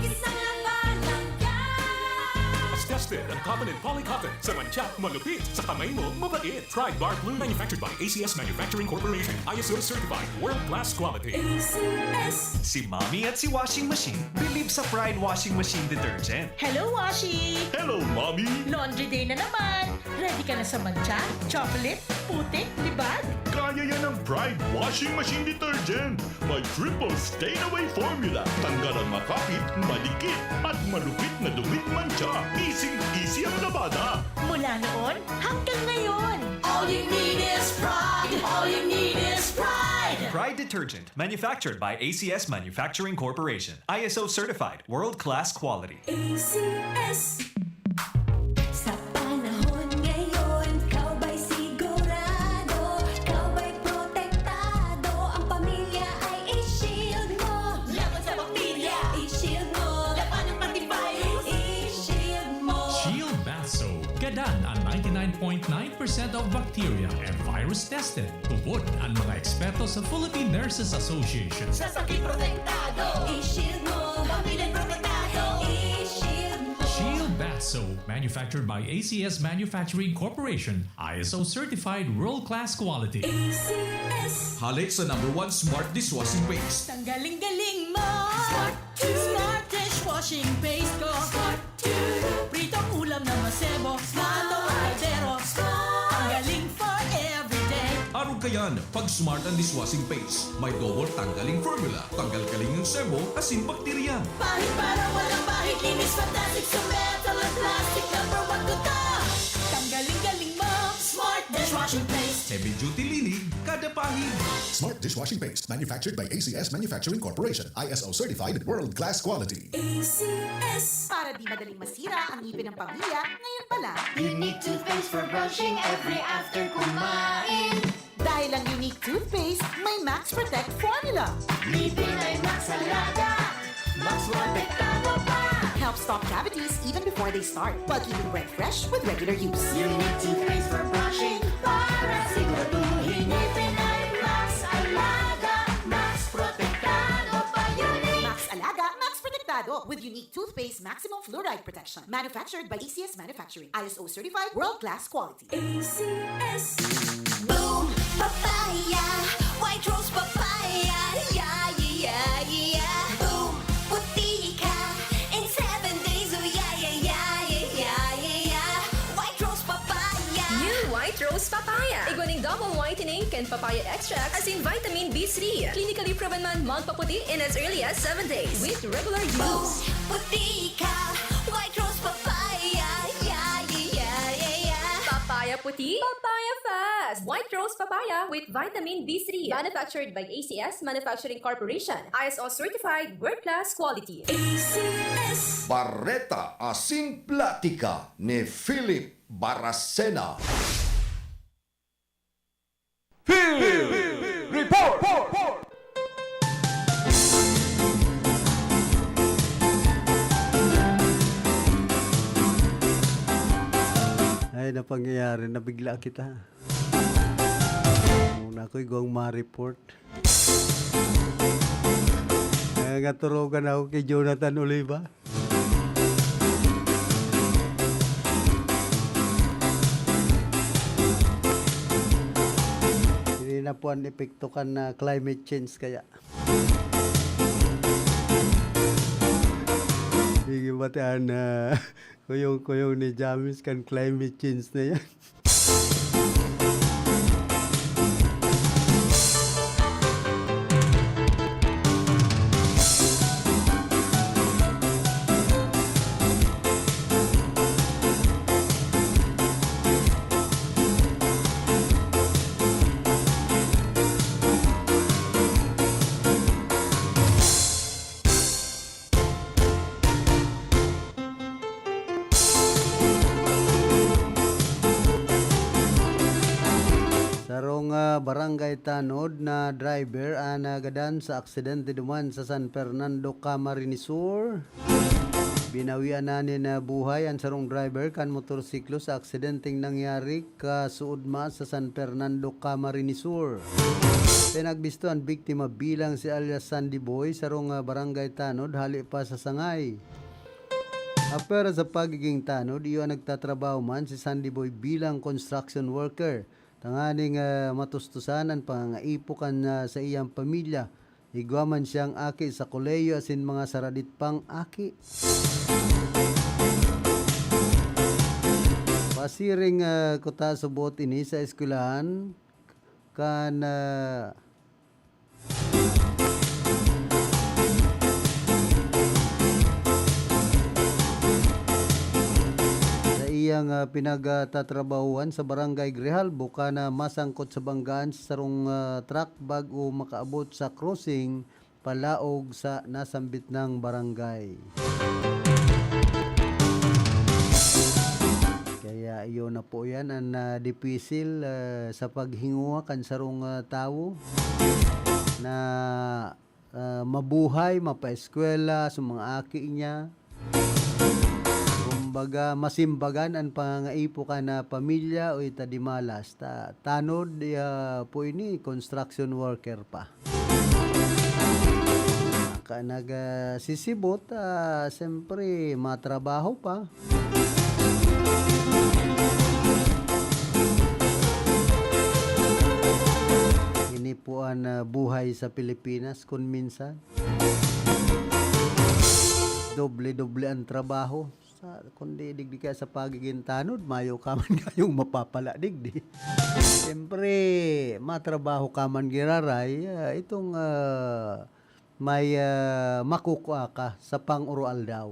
Isang labanan yan. Tested ang cotton and poly cotton. Sa mantsa, malupit. Sa kamay mo, mabait. Pride Bar Blue, manufactured by A C S Manufacturing Corporation. I S O certified, world-class quality. A C S. Si Mommy at si Washing Machine believe sa Pride Washing Machine Detergent. Hello, Washi! Hello, Mommy! Laundry day na naman! Ready ka na sa mantsa, chocolate, putik, libag? Kaya yan ng Pride Washing Machine Detergent. May triple stain away formula. Tanggal ang makapit, madikit, at malupit na dumi't mantsa. Easy-easy ang labada. Mula noon hanggang ngayon! All you need is Pride. All you need is Pride. Pride Detergent, manufactured by A C S Manufacturing Corporation. I S O certified, world-class quality. A C S. Sa panahon ngayon, ikaw ba'y sigurado? Ikaw ba'y protektado? Ang pamilya ay i-shield mo. Laban sa bakterya, i-shield mo. Laban ng pati virus, i-shield mo. Shield Bath Soap. Gadan ang ninety-nine point nine percent of bacteria and virus tested. Tubod ang mga eksperto sa Philippine Nurses Association. Sa sakit protektado, i-shield mo. Pamilya protektado, i-shield mo. Shield Bath Soap, manufactured by A C S Manufacturing Corporation, I S O certified world-class quality. A C S. Hale sa number one smart dishwashing paste. Tanggaling-galing mo! Smart to. Smart dishwashing paste ko! Smart to. Pritong ulam na masebo, mato ay dero. Ang galing for everyday. Arog kayan, pag smart ang dishwashing paste. May double tanggaling formula. Tanggal kaling ng sebo, asin bakterya. Pahid para walang bahid, linis fantastic sa metal at plastic. Number one ko to. Tanggaling-galing mo. Smart dishwashing paste. Heavy duty linig, kada pahid. Smart dishwashing paste, manufactured by A C S Manufacturing Corporation, I S O certified, world-class quality. A C S. Para di madaling masira ang ngipin ng pamilya, ngayon pa lang. Unique toothpaste for brushing every after kumain. Dahil ang Unique Toothpaste may Max Protect Formula. Ngipin ay Max Alaga. Max Protektado pa. Helps stop cavities even before they start, while keeping breath fresh with regular use. Unique toothpaste for brushing para siguraduhin ngipin ay Max Alaga. Max With unique toothpaste maximum fluoride protection. Manufactured by A C S Manufacturing. I S O certified, world-class quality. A C S. Boom Papaya, White Rose Papaya, yeah, yeah, yeah, yeah. Boom, puti ka in seven days, oh yeah, yeah, yeah, yeah, yeah, yeah, yeah. White Rose Papaya. New White Rose Papaya. Igwa ning double whitening kan papaya extract, asin vitamin B three. Clinically proven man magpaputi in as early as seven days with regular use. Puti ka, White Rose Papaya, yeah, yeah, yeah, yeah, yeah. Papaya puti, papaya fast. White Rose Papaya with vitamin B three. Manufactured by A C S Manufacturing Corporation. I S O certified, world-class quality. A C S. Bareta asin platika ni Philip Baracena. Field Report! Ay, napangyayari, nabigla kita. Muna ako, igwang ma-report. Kaya nga turugan ako kay Jonathan Oliva. Hindi na po ang epekto kan, ah, climate change kaya. Sige, pati ang, ah, kuyong-kuyong ni James kan climate change na yan. Sarong, ah, barangay tanod na driver an nagadan sa aksidente duman sa San Fernando, Camarines Sur. Binawian na nin, ah, buhay an sarong driver kan motorsiklo sa aksidenteng nangyari kasuodma sa San Fernando, Camarines Sur. Pinagbisto an biktima bilang si alias Sandy Boy, sarong, ah, barangay tanod, hali pa sa sangay. Apwera sa pagiging tanod, iyo an nagtatrabaho man si Sandy Boy bilang construction worker, tanganing, ah, matustusan an pangangaipo kan, ah, saiyang pamilya. Igwa man siyang aki sa kolehiyo asin mga saradit pang aki. Pasiring, ah, kuta subot ini sa eskwelahan kan, ah, Sa iyang, ah, pinagtatrabahuhan sa Barangay Grijalbo, kan, ah, masangkot sa banggaan sa sarong, ah, truck bago makaabot sa crossing palaog sa nasambit nang barangay. Kaya iyo na po yan ang, ah, dipisil, ah, sa paghinguha kan sarong, ah, tawo na, ah, mabuhay, mapaeskwela sa mga aki niya. Kumbaga, masimbagan an pangangaipo kan pamilya o itadimalas. Ta-, tanod, ah, po ini, construction worker pa. Ka-, nag-, ah, sisibot, ah, siyempre, matrabaho pa. Ini po an, ah, buhay sa Pilipinas kun minsan. Doble-doble ang trabaho. Sa, kundi digdi kaya sa pagiging tanod, mayo ka man kayong mapapala digdi. Siyempre, matrabaho ka man giraray, ah, itong, ah, may, ah, makukua ka sa pang-oroaldaw.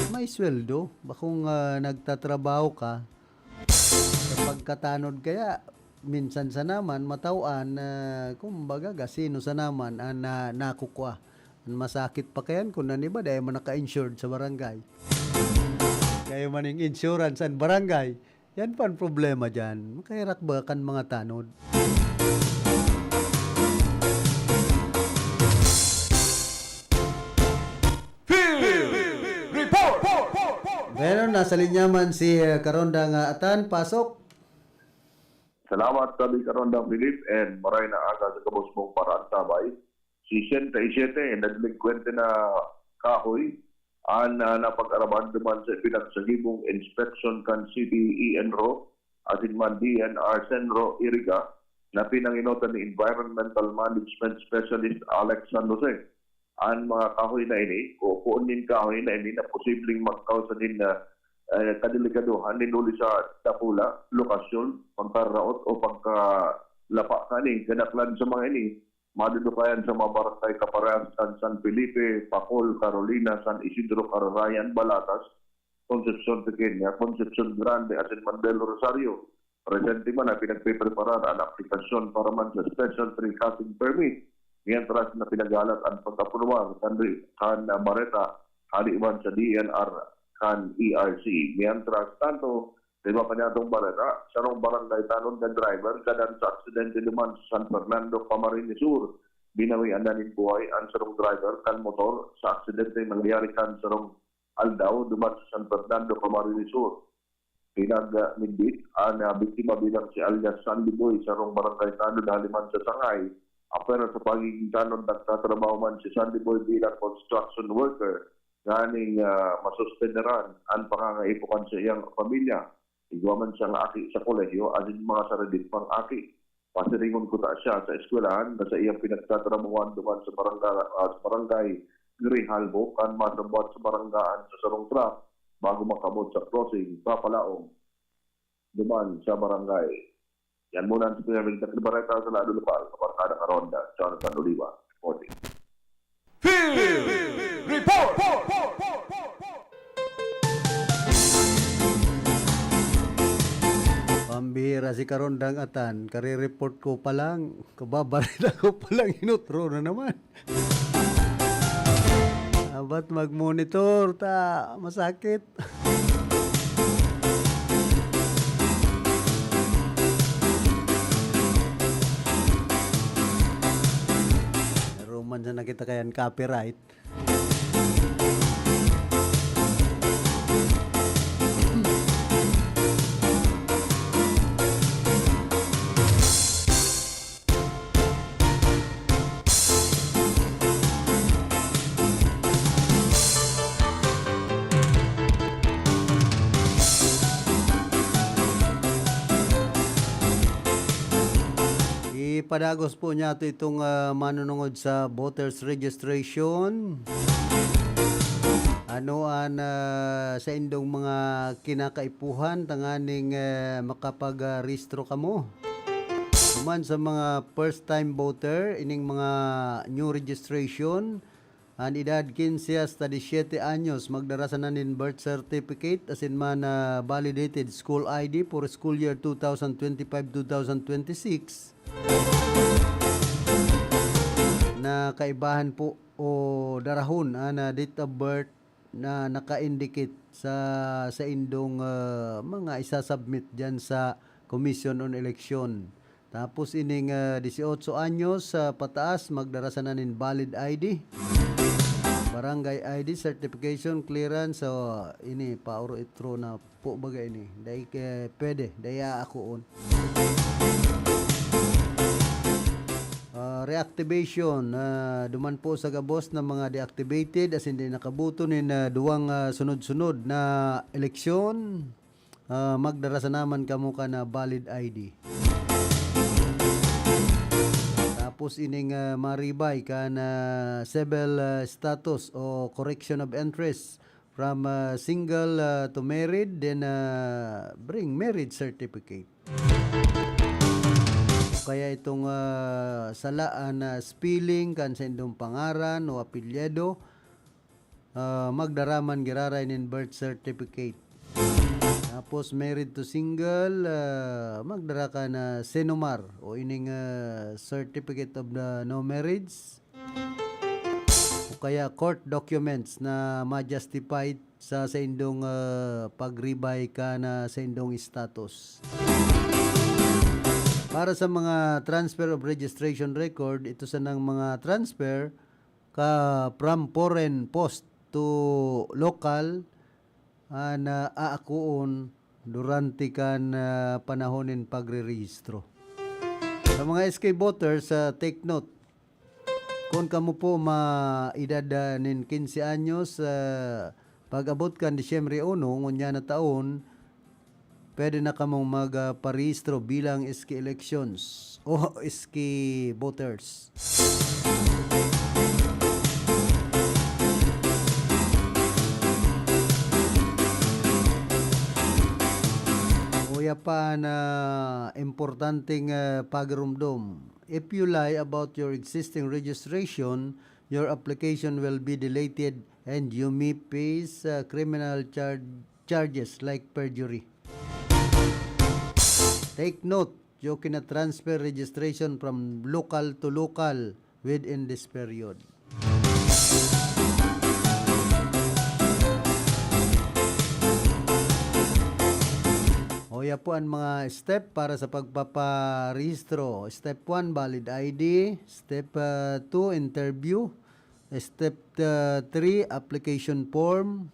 May sweldo. Bakong, ah, nagtatrabaho ka, sa pagkatanod kaya, minsan sa naman, mataw-an na, kumbaga, gasino sa naman an na-, nakukua. An masakit pa kayan kun an iba, dai man naka-insured sa barangay. Kaya maning insurance an barangay. Yan pa an problema diyan. Makaherak ba kan mga tanod? Field Report! Bueno, nasa linya man si, eh, Karonda nga Atan. Pasok. Salamat, Sabi Karonda Philip, and maray na aga sa gabos mong paraantabay. Si Shen Taishete, na delinkwente na kahoy an, ah, napag-araman duman sa ipinagsagibong inspeksyon kan City E N R O asin man D N R Senro Iriga na pinangenotan ni Environmental Management Specialist Alex San Jose. An mga kahoy na ini o puon nin kahoy na ini na posibleng magkausa nin, ah, eh, kadelikadohan nin huli sa dakula, lokasyon, pagkaraot o pagkalapa kaning kadaklan sa mga ini, madudukayan sa mga barangay kaparehas kan San Felipe, Pacol, Carolina, San Isidro, Cararayan, Balatas, Concepcion Pequeña, Concepcion Grande, asin man Del Rosario. Presente man na pinagpepreparar an aplikasyon para man sa Special Tree Cutting Permit, mientras na pinaghalat an pag-aprubar kan, kan bareta hali man sa D N R kan E R C. Mientras tanto, sa iba pa niyatong bareta, sarong barangay tanod na driver gadan sa aksidente duman sa San Fernando, Camarines Sur. Binawian na nin buhay an sarong driver kan motor sa aksidente nangyari kan sarong aldaw duman sa San Fernando, Camarines Sur. Pinagmidbit an, ah, biktima bilang si alias Sandy Boy, sarong barangay tanod hali man sa Sangay. Apwera sa pagiging tanod, nagtatrabaho man si Sandy Boy bilang construction worker, nganing, ah, masusteneran an pangangaipuhan sa iyang pamilya. Igwa man siyang aki sa kolehiyo asin mga saradit pang aki. Pasiringon kuta siya sa eskwelahan na saiyang pinagtatrabahoan duman sa barangay, ah, sa barangay Grijalbo kan masabwat sa barangay sa sarong truck bago makabot sa crossing, papalaog duman sa barangay. Yan muna ang pinamigtak na bareta sa Lado Lokal, Kabarkada Karonda, Jonathan Oliva, reporting. Field Report! Pambihira si Karondang Atan, kare-report ko pa lang, kababaril ako pa lang, inutro na naman. Abat mag-monitor ta, masakit. Roman sa nakita kayan copyright. Ipadagos po niya ito itong, ah, manunungod sa voters registration. Ano an, ah, saindong mga kinakaipuhan tanganing, ah, makapag-, ah, rehistro kamo? Duman sa mga first time voter, ining mga new registration, an edad quince hasta diecisiete anyos, magdara sana nin birth certificate asin man, ah, validated school I D for school year two thousand twenty-five, two thousand twenty-six. Na kaibahan po o darahon an, ah, date of birth na naka-indicate sa saindong, ah, mga isa-submit diyan sa Commission on Election. Tapos ining, ah, dieciocho anyos, ah, pataas, magdara sana nin valid I D. Barangay I D certification, clearance, so, ini, pauro itro na po baga ini. Dai ke-, pwede, dai aakoon. Ah, reactivation, ah, duman po sa gabos na mga deactivated, asin di nakaboto nin, ah, duwang, ah, sunod-sunod na eleksyon, ah, magdara sana man kamo kan valid I D. Tapos ining, ah, maribay kan, ah, civil, ah, status o correction of interest from, ah, single, ah, to married, then, ah, bring marriage certificate. O kaya itong, ah, sala an, ah, spelling kan saindong pangaran o apelyido, ah, magdara man giraray nin birth certificate. Tapos married to single, ah, magdara ka na CENOMAR o ining, ah, certificate of the no marriage. O kaya court documents na ma-justify sa saindong, ah, pag-ribay ka na saindong status. Para sa mga transfer of registration record, ito sanang mga transfer ka from foreign post to local, ah, na aakoon durante kan, ah, panahon nin pagrerehistro. Sa mga S K voters, ah, take note, Kun kamo po ma-edad, ah, nin quince anyos, ah, pag-abot kan Disyembre uno, ngunyan na taon, pwede na kamong mag, ah, parehistro bilang S K elections o S K voters. Uya pa na importanteng, ah, pagirumdom. If you lie about your existing registration, your application will be deleted and you may face, uh, criminal char-, charges like perjury. Take note, you cannot transfer registration from local to local within this period. Uya po ang mga step para sa pagpaparehistro. Step one, valid I D. Step, uh, two, interview. Step, uh, three, application form.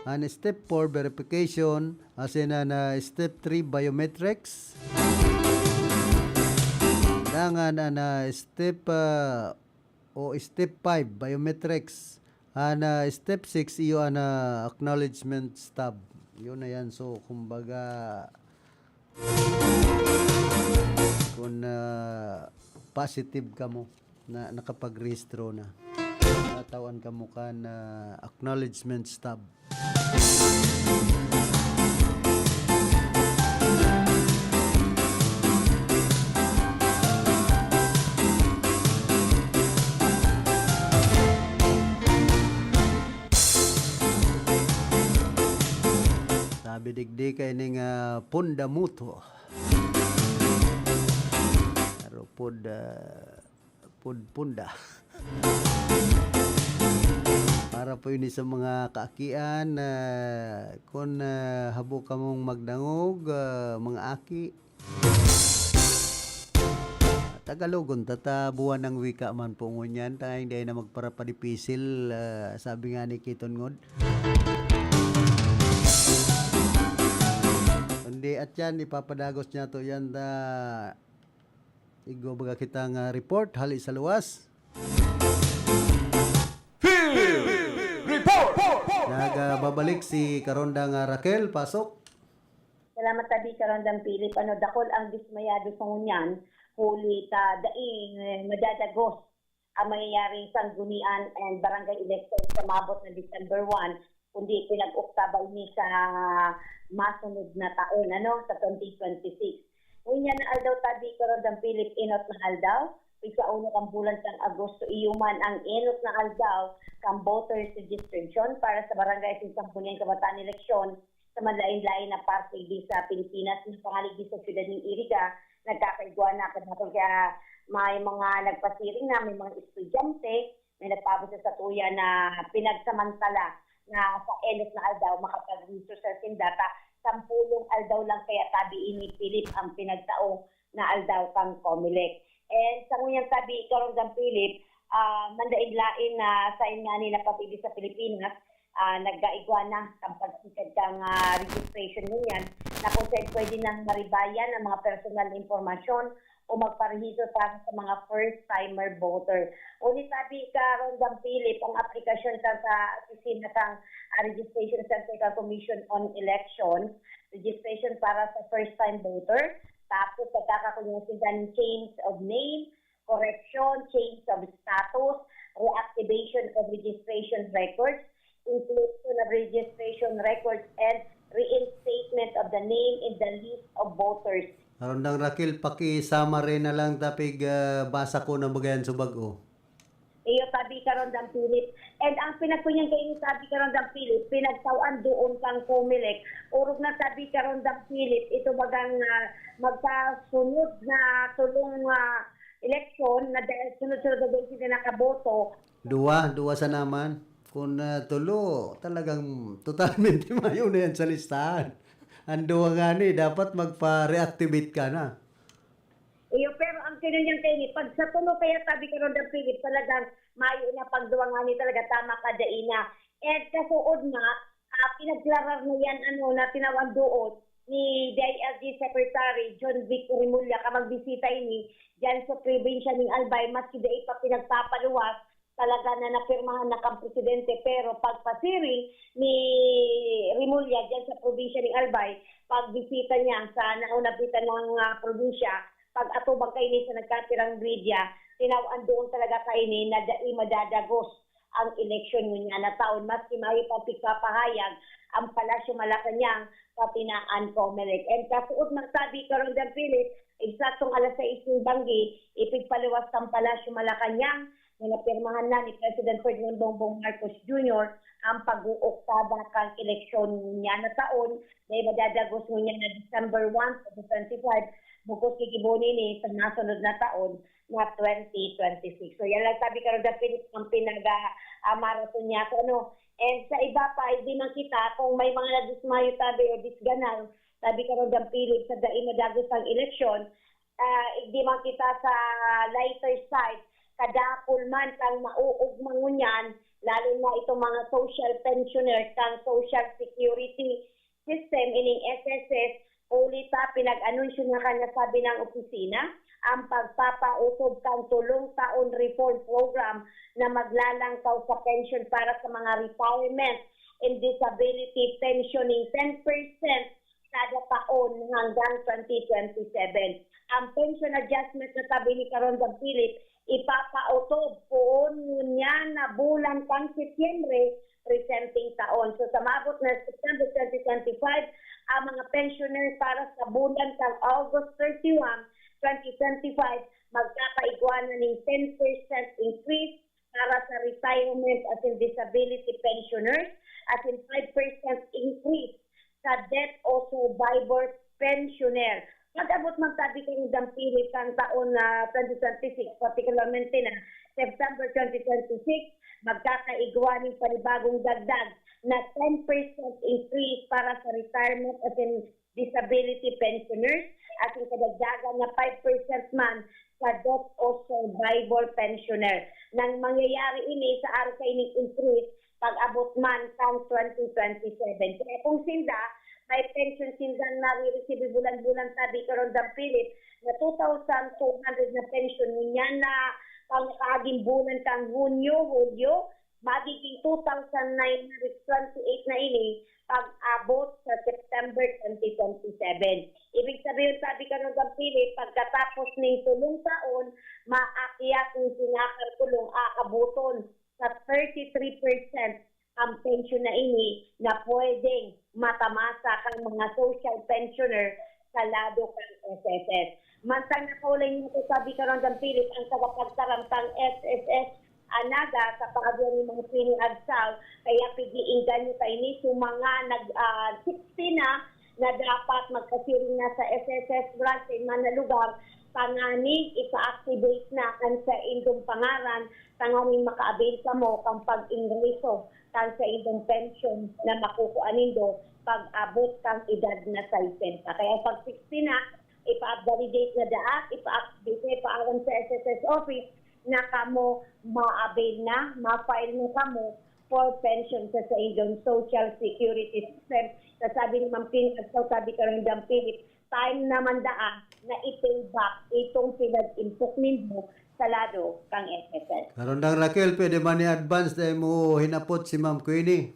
And step four, verification. As in, uh, na step three, biometrics. Dangan, uh, na step, uh, o step five, biometrics. An, ah, step six, iyo an, ah, acknowledgement stub. Yun na yan. So, kumbaga, kung, ah, positive ka mo na nakapagrehistro na, tatawan ka mo kan, ah, acknowledgement stub. Sabi digdi kaining, ah, pundamuto. Arupod, ah, pud-, punda. Para po ini sa mga kaakian, ah, kun, ah, habo kamong magdangog, ah, mga aki. Tagalogon ta, ta buwan ng wika man po ngunyan, ta hindi na magparapadipisil, ah, sabi nga ni Kiton Ngod. Kundi at yan, ipapadagos niya to yan, ta Igwa baga kita nga report hali sa luwas. Field Report! Nagbabalik si Karonda nga Raquel, pasok. Salamat tabi, Karondang Philip. Ano, dakul ang dismayado sa ngunyan, huli ta daing, eh, madadagos ang mangyayaring sanggunian and barangay election sa maabot na December one, kundi pinag-oktaba ini sa masunod na taon, ano, sa twenty twenty-six. Ngunyan na aldaw tabi, Karondang Philip, inot na aldaw, pigsa uno kan bulan kan Agosto, iyo man ang inot na aldaw kan voters registration para sa barangay sa Sangguniang Kabataan Eleksyon sa manlaen-laen na parte di sa Pilipinas, na pangaligi sa siyudad ng Iriga, nagkakaigwa na kadakol kaya may mga nagpasiring na, may mga estudyante, may nagpabot sa satuya na pinagsamantala na sa enot na aldaw makapag-register sa sinda ta sampulong aldaw lang kaya tabi ini, Philip, ang pinagtao na aldaw kan Comelec. And sa ngunyan tabi, Karondang Philip, ah, manlaen-laen na sain ngani na pati sa Pilipinas, ah, nagkaigwa na kan pagsikad kan, ah, registration ngunyan, na kung saan pwede nang maribayan ang mga personal na impormasyon o magparehistro para sa mga first-timer voter. Ngunit sabi, Karondang Philip, ang aplikasyon sa, sa opisina kan, ah, Registration Center kan Commission on Election, registration para sa first-time voter, tapos pagkakakunyan sila ng change of name, correction, change of status, reactivation of registration records, inclusion of registration records, and reinstatement of the name in the list of voters. Karondang Raquel, paki-summary na lang ta pig, ah, basa ko na bagayan sa bag-o. Iyo, tabi, Karondang Philip. And ang pinagkunyan kayo ni tabi, Karondang Philip, pinagtawan doon kang Comelec. Orog na tabi, Karondang Philip, ito bagang, ah, magkasunod na tulong, ah, eleksyon na dahil sunod-sunod na dahil sila nakaboto. Duwa, duwa sa naman. Kung, ah, tulo, talagang totalmente mayo na yan sa listahan. Ang duwa nga ni, dapat magpa-reactivate ka na. Iyo, pero ang kinunyan kayo ni, pag sa tulo kaya tabi, Karondang Philip, talagang mayo na pagduwa nga ni talaga, tama ka, dai na. And kasuod na, ah, pinagklarar na yan, ano, na tinawan doon, ni D I L G Secretary John Vic Remulla ka magbisita ini diyan sa probinsya ning Albay, maski dai pa pinagpapaluwas, talaga na napirmahan na kan presidente, pero pagpasiring ni Remulla diyan sa probinsya ning Albay, pagbisita niya sa nauna bitan ng, ah, probinsya, pag-atubang kaini sa nagkapirang media, tinaw-an doon talaga kaini na dai madadagos ang eleksyon ngunyan na taon, maski mayo pang pigpapahayag ang Palasyo Malacañang pati na an Comelec. And kasuot man sabi, Karong Dan Philip, eksaktong alas sais ning banggi, ipigpaluwas kan Palasyo Malacañang na napirmahan na ni President Ferdinand Bongbong Marcos Junior ang pag-uuktada kan eleksyon ngunyan na taon na madadagos ngunyan na December one, twenty twenty-five, bukod gigibo nini sa nasunod na taon na twenty twenty-six. So, yan lang sabi, Karong Dan Philip, ang pinag-, ah, marathon niya. So, ano, and sa iba pa, hindi man kita, kung may mga nadismayo tabi o disganar, sabi, Karong Dan Philip, sa dai madagos ang eleksyon, ah, hindi man kita sa lighter side, kadakul man kang mauugma ngunyan, lalo na itong mga social pensioners kang Social Security System, ining S S S, huli ta pinag-anunsyo na kan sabi ng opisina, ang pagpapautob kan tulong taon reform program na maglalangkaw sa pensyon para sa mga retirement and disability pensioning ten percent kada taon hanggang twenty twenty-seven. Ang pension adjustment na sabi ni Karong Dan Philip, ipapautob poon ngunyan na bulan kan Setyembre presenteng taon. So, sa maabot na September twenty twenty-five, ang mga pensioner para sa bulan kan August thirty-one, twenty twenty-five, magkakaigwa na ning ten percent increase para sa retirement as in disability pensioners, as in five percent increase sa death o survivor pensioner. Pag-abot man sabi kan dampili kan taon na twenty twenty-six, particularmente na September twenty twenty-six, magkakaigwa ning panibagong dagdag na ten percent increase para sa retirement as in disability pensioners, as in kadagdagan na five percent man sa death o survivor pensioner. Nang mangyayari ini sa arog kaining increase, pag-abot man kan twenty twenty-seven. Kaya kung sinda, may pension sindang nare-receive bulan-bulan, sabi Karong Dam Philip, na two thousand two hundred na pension, ngunyan na pangkaaging bulan kan Hunyo, Hulyo, magiging two thousand nine hundred twenty-eight na ini pag-abot sa September twenty twenty-seven. Ibig sabihin, sabi Karong Dam Philip, pagkatapos ning tulong taon, maakyat ning sinakalkulong aaboton sa thirty-three percent ang pensyon na ini na pwedeng matamasa kan mga social pensioner sa lado kan S S S. Mantang nakaulay nito, sabi Karong Dam Philip, ang tagapagtaram kan S S S Anaga sa paagi ni Mang Pini Agsaw, kaya pig-iinganyo kaini sa mga nag, ah, sixty na, na dapat magkasiring na sa S S S branch sa iman na lugar, tanganing ipa-activate na kan saindong pangaran, tanganing maka-avail kamo kan pag-ingreso kan saindong pensyon na makukua nindo pag-abot kan edad na sesenta. Kaya pag sixty na, ipa-validate na daat, ipa-activate na, ipaaram sa S S S office na kamo ma-avail na, ma-file na kamo for pension sa saindong social security system. Sa sabi ni Ma'am Pin, at sa sabi Karong Dam Philip, time naman daan na i-pay back itong pinag-impok nindo sa lado kang S S S. Karong Dang Raquel, pwede man i-advance dahil mo hinapot si Ma'am Queenie?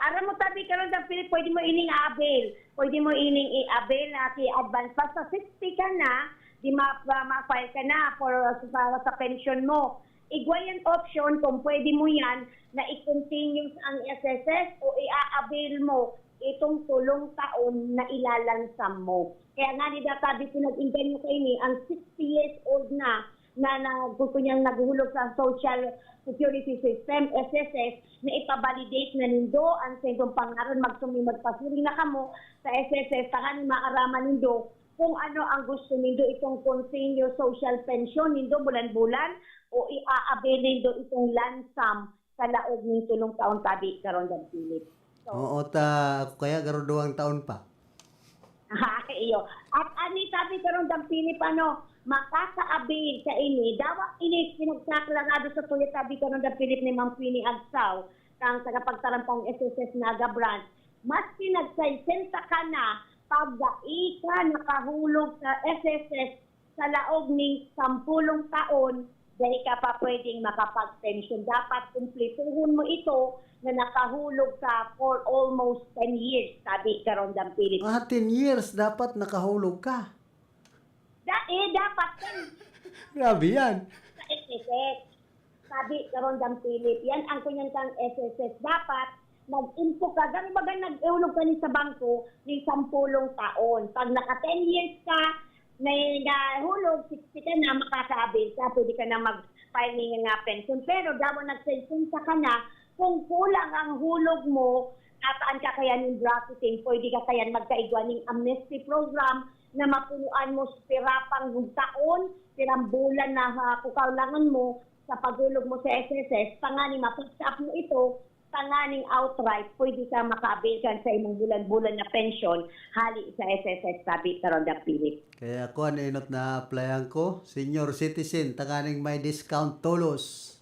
Aram mo, tabi Karong Dam Philip, pwede mo ining i-avail. Pwede mo ining i-avail na i-advance. Basta sixty ka na, di ma, ma, ma-file ka na for, para sa pension mo. Igwa yan option kung pwede mo yan na i-continuous ang S S S o i-avail mo itong tulong taon na ilalansam mo. Kaya nga, di ba, sabi ko, nag-inganyo kayo ni, ang sixty years old na, na nagkukunyang naghuhulog sa social security system, S S S, na ipa-validate na nindo ang saindong pangaran, magsumi magpasiring na kamo sa S S S, tanganing maaraman nindo kung ano ang gusto nindo, itong continuous social pension nindo bulan-bulan o i-avail nindo itong lump sum sa laog ning tulong taon, tabi Karong Dam Philip. So, oo, ta, ako kaya garo duwang taon pa. Iyo. At ani, tabi Karong Dam Philip, ano, makaka-avail ka ini. Dawa ini pinagkaklarado sa tuya, tabi Karong Dam Philip, ni Ma'am Queenie Agsaw, kang tagapagtarampang S S S Naga Branch. Maski nag-sesenta ka na, pag dai ka nakahulog sa S S S sa laog ning sampulong taon, dai ka pa pwedeng makapag-pension. Dapat kumplituhon mo ito na nakahulog ka for almost ten years, sabi Karondang Philip. Ah, ten years dapat nakahulog ka. Da, eh, dapat ten Grabe yan. sa S S S. Sabi Karondang Philip, yan ang kunyan kang S S S. Dapat, nag-info ka, garo baga nag-ihulog ka ni sa bangko, ni sampulong taon. Pag naka ten years ka, may nahulog, sixty ka na, makaka-avail ka, pwede ka na mag-file ning nga pension. Pero dawa nag-sesenta ka na, kung kulang ang hulog mo, tataan ka kaya ning bracketing, pwede ka kaya magkaigwa ning amnesty program na mapunuan mo sa pira pang taon, pirang bulan na ha, kukaulangan mo sa paghulog mo sa S S S, tanganing ma-fix up mo ito, tanganing outright, pwede ka maka-avail kan sa imong bulan-bulan na pension hali sa S S S, sabi Karondang Philip. Kaya ako, ano inot na applyan ko? Senior citizen, tanganing may discount tolos.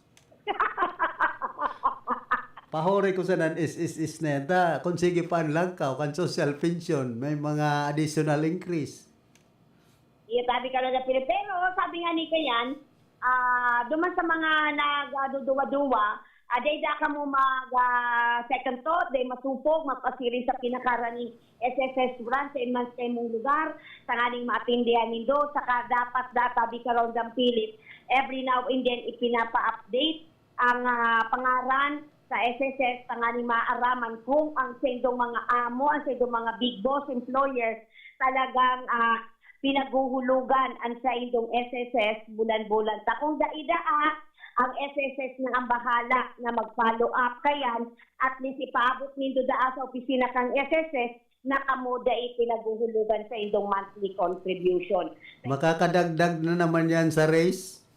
Pahuri ko sa nan S S S na yan. Ta, kung sige pa ang langkaw, kan social pension, may mga additional increase. Iya, sabi Karondang Philip. Pero sabi nga ni Kayan, ah, duman sa mga nagduduwa-duwa, ah, dai da kamo mag ah, second thought, dai masupog, magpasiring sa pinakaraning S S S branch sa iman sa imong lugar, tanganing maatendihan nindo. Saka dapat da, sabi Karondang Philip, every now and then ipinapa-update ang ah, pangaran sa S S S, tanganing maaraman kung ang saindong mga amo, ang saindong mga big boss, employers, talagang ah, pinaghuhulugan ang saindong S S S bulan-bulan. Ta kung dai daa, ang S S S na ang bahala na mag-follow up. Kayan, at least ipaabot nindo daa sa opisina kang S S S na kamo dai pinaghuhulugan saindong monthly contribution. Makakadagdag na naman yan sa raise?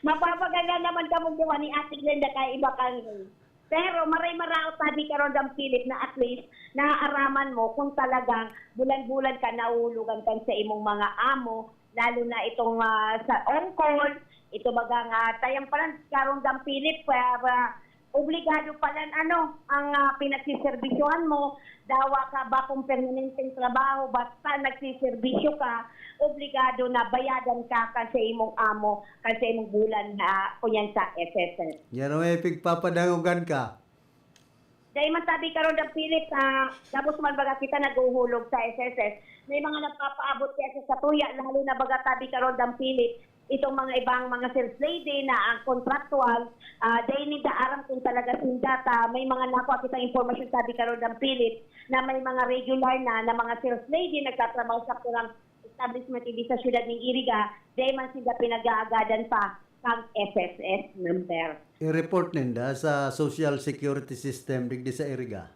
Mapapaganda naman kamo duwa ni Ate Glenda kay iba kang raise. Pero maray maraot, sabi Karondang Philip, na at least naaaraman mo kung talagang bulan-bulan ka nahulugan kan sa imong mga amo, lalo na itong ah, sa on-call, ito baga nga, tayang palan, Karondang Philip, ah, ah, obligado palan ano, ang ah, pinagsiserbisyuhan mo, dawa ka ba kung permanenteng trabaho, basta nagsiserbisyo ka, obligado na bayadan ka kan sa imong amo, kan sa imong bulan na kunyan sa S S S. Yan ang may pigpapadangogan ka. Dahil man sabi Karondang Philip, ah, gabos man baga kita naghuhulog sa S S S, may mga nagpapaabot kaya sa satuya, lalo na baga sabi Karondang Philip, itong mga ibang mga sales lady na ang contractual, ah, dahil ninda aram kung talaga sinda ta, may mga nakuha kitang impormasyon sabi Karondang Philip na may mga regular na, na mga sales lady nagtatrabaho sa kurang establishment, hindi sa syudad ning Iriga, dahil man sila pinag-aagadan pa kang S S S number. I-report ninda sa social security system digdi sa Iriga.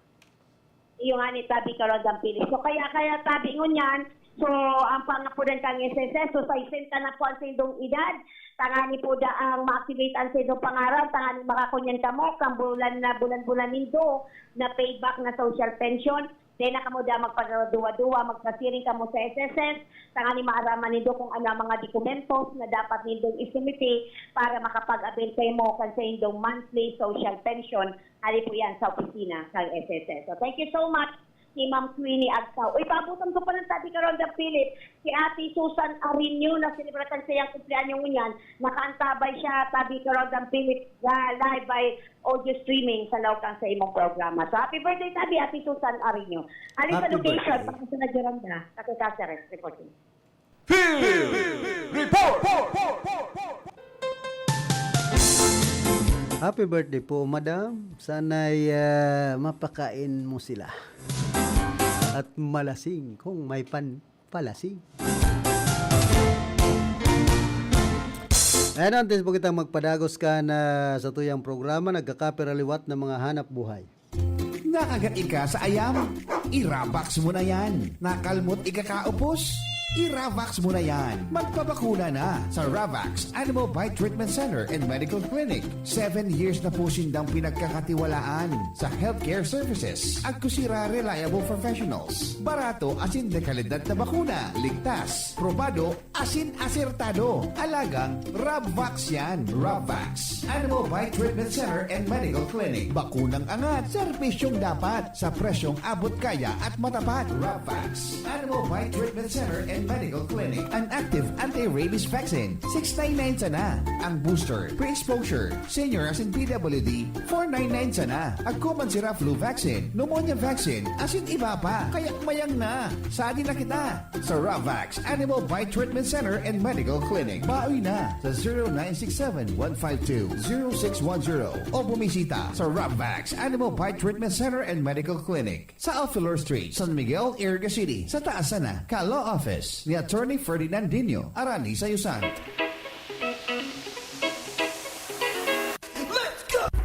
Iyo nga ni tabi Karondang Philip. So kaya, kaya tabi ngunyan, so ang pangapudan kang S S S, so sesenta na po ang sindong edad, tangani po da ang ma-activate ang sindong pangaran, tangani makakunyan kamo, kang bulan na bulan-bulan nindo na payback na social pension, dai na kamo da magpagaduwa-duwa, magpasiring kamo sa S S S, tangani maaraman nindo kung ano ang mga dokumentos na dapat nindong isumite para makapag-avail kayo mo kan sa indong monthly social pension. Hali po yan sa opisina sa S S S. So, thank you so much, si Ma'am Queenie Agtao. Uy, paabutan ko pa ng tabi Karondang Philip, si Ate Susan Arinio, na selebratan sa iyang kumpleanyo ngunyan. Nakaantabay siya, tabi Karondang Philip, sa live by audio streaming sa laog kan sa imong programa. So, happy birthday, tabi, Ate Susan Arinio. Hali sa Happy location, birthday. Pangasinan, Juranda, sa Caceres, reporting. Field Report! Happy birthday po, madam. Sana'y ah, mapakain mo sila. At malasing kung may pan palasing. Ayan, antes po kitang magpadagos ka na sa tuyang programa, nagkakapiraliwat ng mga hanap buhay. Nakagat ika sa ayam? Irabox mo na yan. Nakalmot ika kaupos? I-Ravax mo na yan. Magpabakuna na sa Ravax Animal Bite Treatment Center and Medical Clinic. Seven years na po sindang pinagkakatiwalaan sa healthcare services. Agkusira reliable professionals. Barato asin dekalidad na bakuna. Ligtas, probado, asin asertado. Alagang Ravax yan. Ravax Animal Bite Treatment Center and Medical Clinic. Bakunang angat, serbisyong dapat, sa presyong abot kaya at matapat. Ravax Animal Bite Treatment Center and Medical Clinic. An active anti-rabies vaccine, six nine nine sana. Ang booster, pre-exposure, senior asin P W D, four nine nine sana. Agko man sira flu vaccine, pneumonia vaccine, asin iba pa. Kaya mayang na, sadi na kita sa Ravax Animal Bite Treatment Center and Medical Clinic. Bawi na sa zero nine six seven one five two zero six one zero o bumisita sa Ravax Animal Bite Treatment Center and Medical Clinic sa Alfilor Street, San Miguel, Iriga City, sa taas sana ka Law Office ni Attorney Ferdinandinho Arani Sayusan.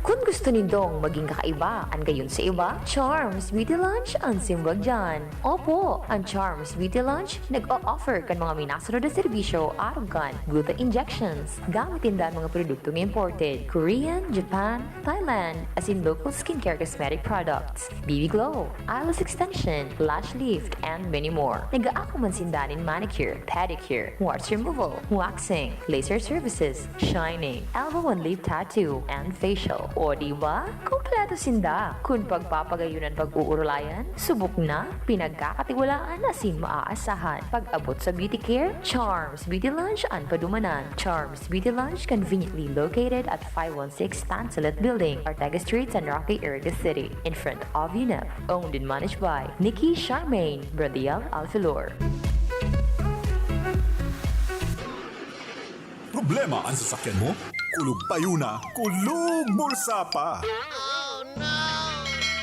Kun gusto nindong maging kakaiba an gayon sa iba, Charms Beauty Lunch an simbag diyan. Opo, an Charms Beauty Lunch nag-o-offer kan mga minasunod na serbisyo arog kan gluta injections. Gamit ninda an mga produktong imported, Korean, Japan, Thailand, asin local skincare cosmetic products, B B Glow, eyelash extension, lash lift, and many more. Nag-aako man sinda nin manicure, pedicure, warts removal, waxing, laser services, shining, elbow and lip tattoo, and facial. O di ba? Kompleto sinda! Kun pagpapagayon an pag-uurulayan, subok na, pinagkakatiwalaan asin maaasahan. Pag-abot sa beauty care, Charms Beauty Lunch an padumanan. Charms Beauty Lunch, conveniently located at five one six Tansulit Building, Ortega Street, San Roque, Iriga City, in front of UNEP. Owned and managed by Nikki Charmaine Bradiel Alfilor. Problema an sasakyan mo? Kulog payo na, kulog bulsa pa!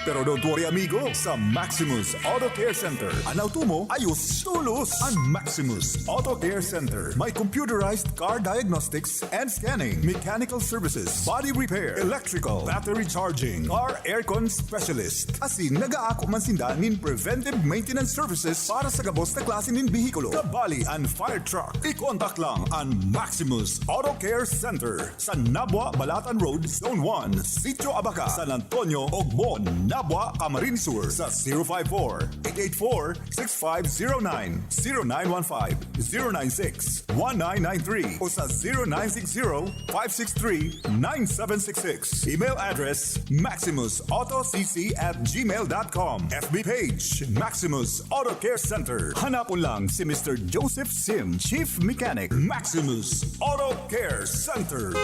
Pero don't worry, amigo. Sa Maximus Auto Care Center, an auto mo ayos tolos. An Maximus Auto Care Center may computerized car diagnostics and scanning, mechanical services, body repair, electrical, battery charging, car aircon specialist. Asin nag-aako man sinda nin preventive maintenance services para sa gabos na klase nin behikulo, kabali an fire truck. I-contact lang an Maximus Auto Care Center sa Nabua, Balatan Road, Zone one, Sitio Abaca, San Antonio, Ogmon, Nabua, Camarines Sur sa zero five four, eight eight four, six five zero nine, zero nine one five, zero nine six, one nine nine three o sa zero nine six zero, five six three, nine seven six six. Email address, maximus auto c c at gmail dot com. F B page, Maximus Auto Care Center. Hanapon lang si Mister Joseph Sim, Chief Mechanic, Maximus Auto Care Center.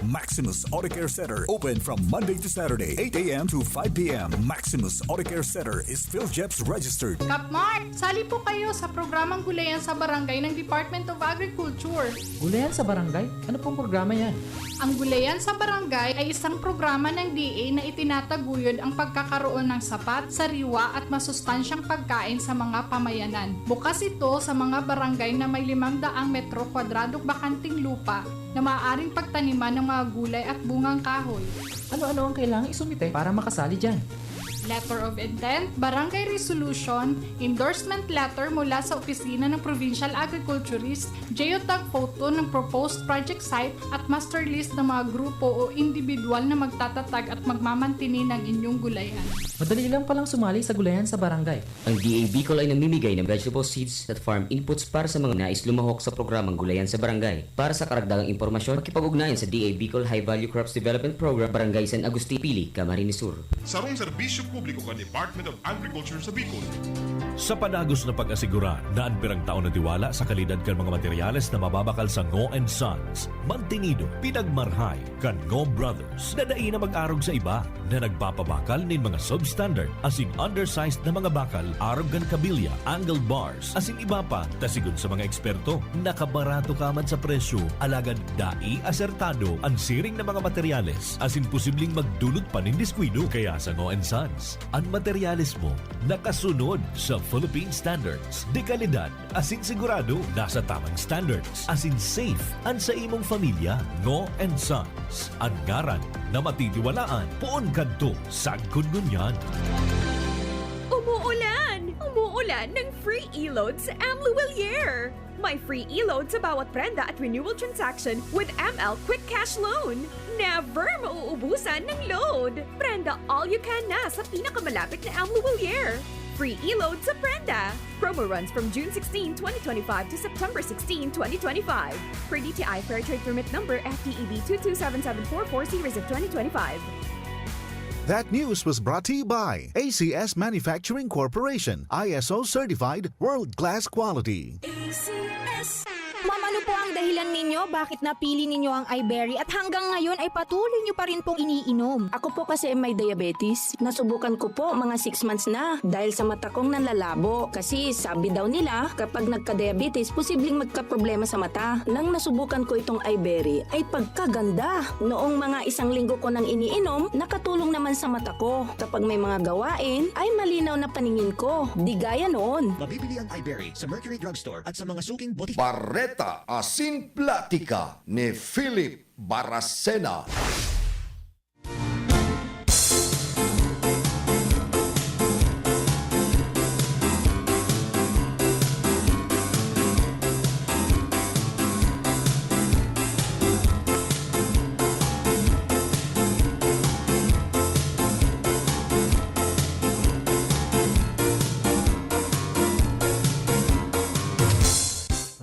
Maximus Auto Care Center, open from Monday to Saturday, eight a m to five p m. Maximus Auto Care Center is PhilGEPS registered. Kapmar, sali po kayo sa programang Gulayan sa Barangay ng Department of Agriculture. Gulayan sa Barangay? Ano pong programa yan? Ang Gulayan sa Barangay ay isang programa ng D A na itinataguyod ang pagkakaroon ng sapat, sariwa at masustansyang pagkain sa mga pamayanan. Bukas ito sa mga barangay na may limang daang metro kwadradong bakanting lupa na maaaring pagtaniman ng mga gulay at bungang kahoy. Ano-ano ang kailangang isumite para makasali dyan? Letter of intent, barangay resolution, endorsement letter mula sa opisina ng provincial agriculturist, geotag photo ng proposed project site at master list ng mga grupo o individual na magtatatag at magmamantini ng inyong gulayan. Madali lang palang sumali sa gulayan sa barangay. Ang D A Bicol ay namimigay ng vegetable seeds at farm inputs para sa mga nais lumahok sa programang Gulayan sa Barangay. Para sa karagdagang impormasyon, makipag-ugnayan sa D A Bicol High Value Crops Development Program, Barangay San Agustin, Pili, Camarines Sur. Sarong serbisyo publiko kan Department of Agriculture sa Bicol. Sa padagos na pag-asigurar na an pirang taon na tiwala sa kalidad kan mga materyales na mababakal sa Ngo and Sons, mantinido, pinagmarhay kan Ngo Brothers na dai na mag-arog sa iba na nagpapabakal nin mga substandard asin undersized na mga bakal arog kan kabilya, angled bars, asin iba pa, ta sigon sa mga eksperto, nakabarato ka man sa presyo, alagad dai asertado an siring na mga materyales asin posibleng magdulot pa nin diskuido. Kaya sa Ngo and Sons, an materyales mo nakasunod sa Philippine Standards de Calidad asin sigurado nasa tamang standards asin safe an sa imong familya. Ngo and Sons, an ngaran na matitiwalaan poon kadto sagkod ngunyan. Umuulan! Uulan ng free e-load sa M Luwilier. May free e-load sa bawat prenda at renewal transaction with M L Quick Cash Loan. Never mauubusan ng load. Prenda all you can na sa pinakamalapit na M Luwilier. Free e-load sa prenda. Promo runs from June sixteen, twenty twenty-five to September sixteen, twenty twenty-five. Per D T I Fair Trade Permit Number F T E B two two seven seven four four series of twenty twenty-five. That news was brought to you by A C S Manufacturing Corporation, I S O certified, world-class quality. Ma'am, ano po ang dahilan ninyo bakit napili ninyo ang iBerry at hanggang ngayon ay patuloy nyo pa rin pong iniinom? Ako po kasi may diabetes. Nasubukan ko po mga six months na dahil sa mata kong nanlalabo. Kasi sabi daw nila kapag nagka-diabetes, posibleng magkaproblema sa mata. Nang nasubukan ko itong iBerry, ay pagkaganda! Noong mga isang linggo ko nang iniinom, nakatulong naman sa mata ko. Kapag may mga gawain, ay malinaw na paningin ko. Di gaya noon. Mabibili ang iBerry sa Mercury Drugstore at sa mga suking botika. Bareta asin Platika ni Philip Baracena.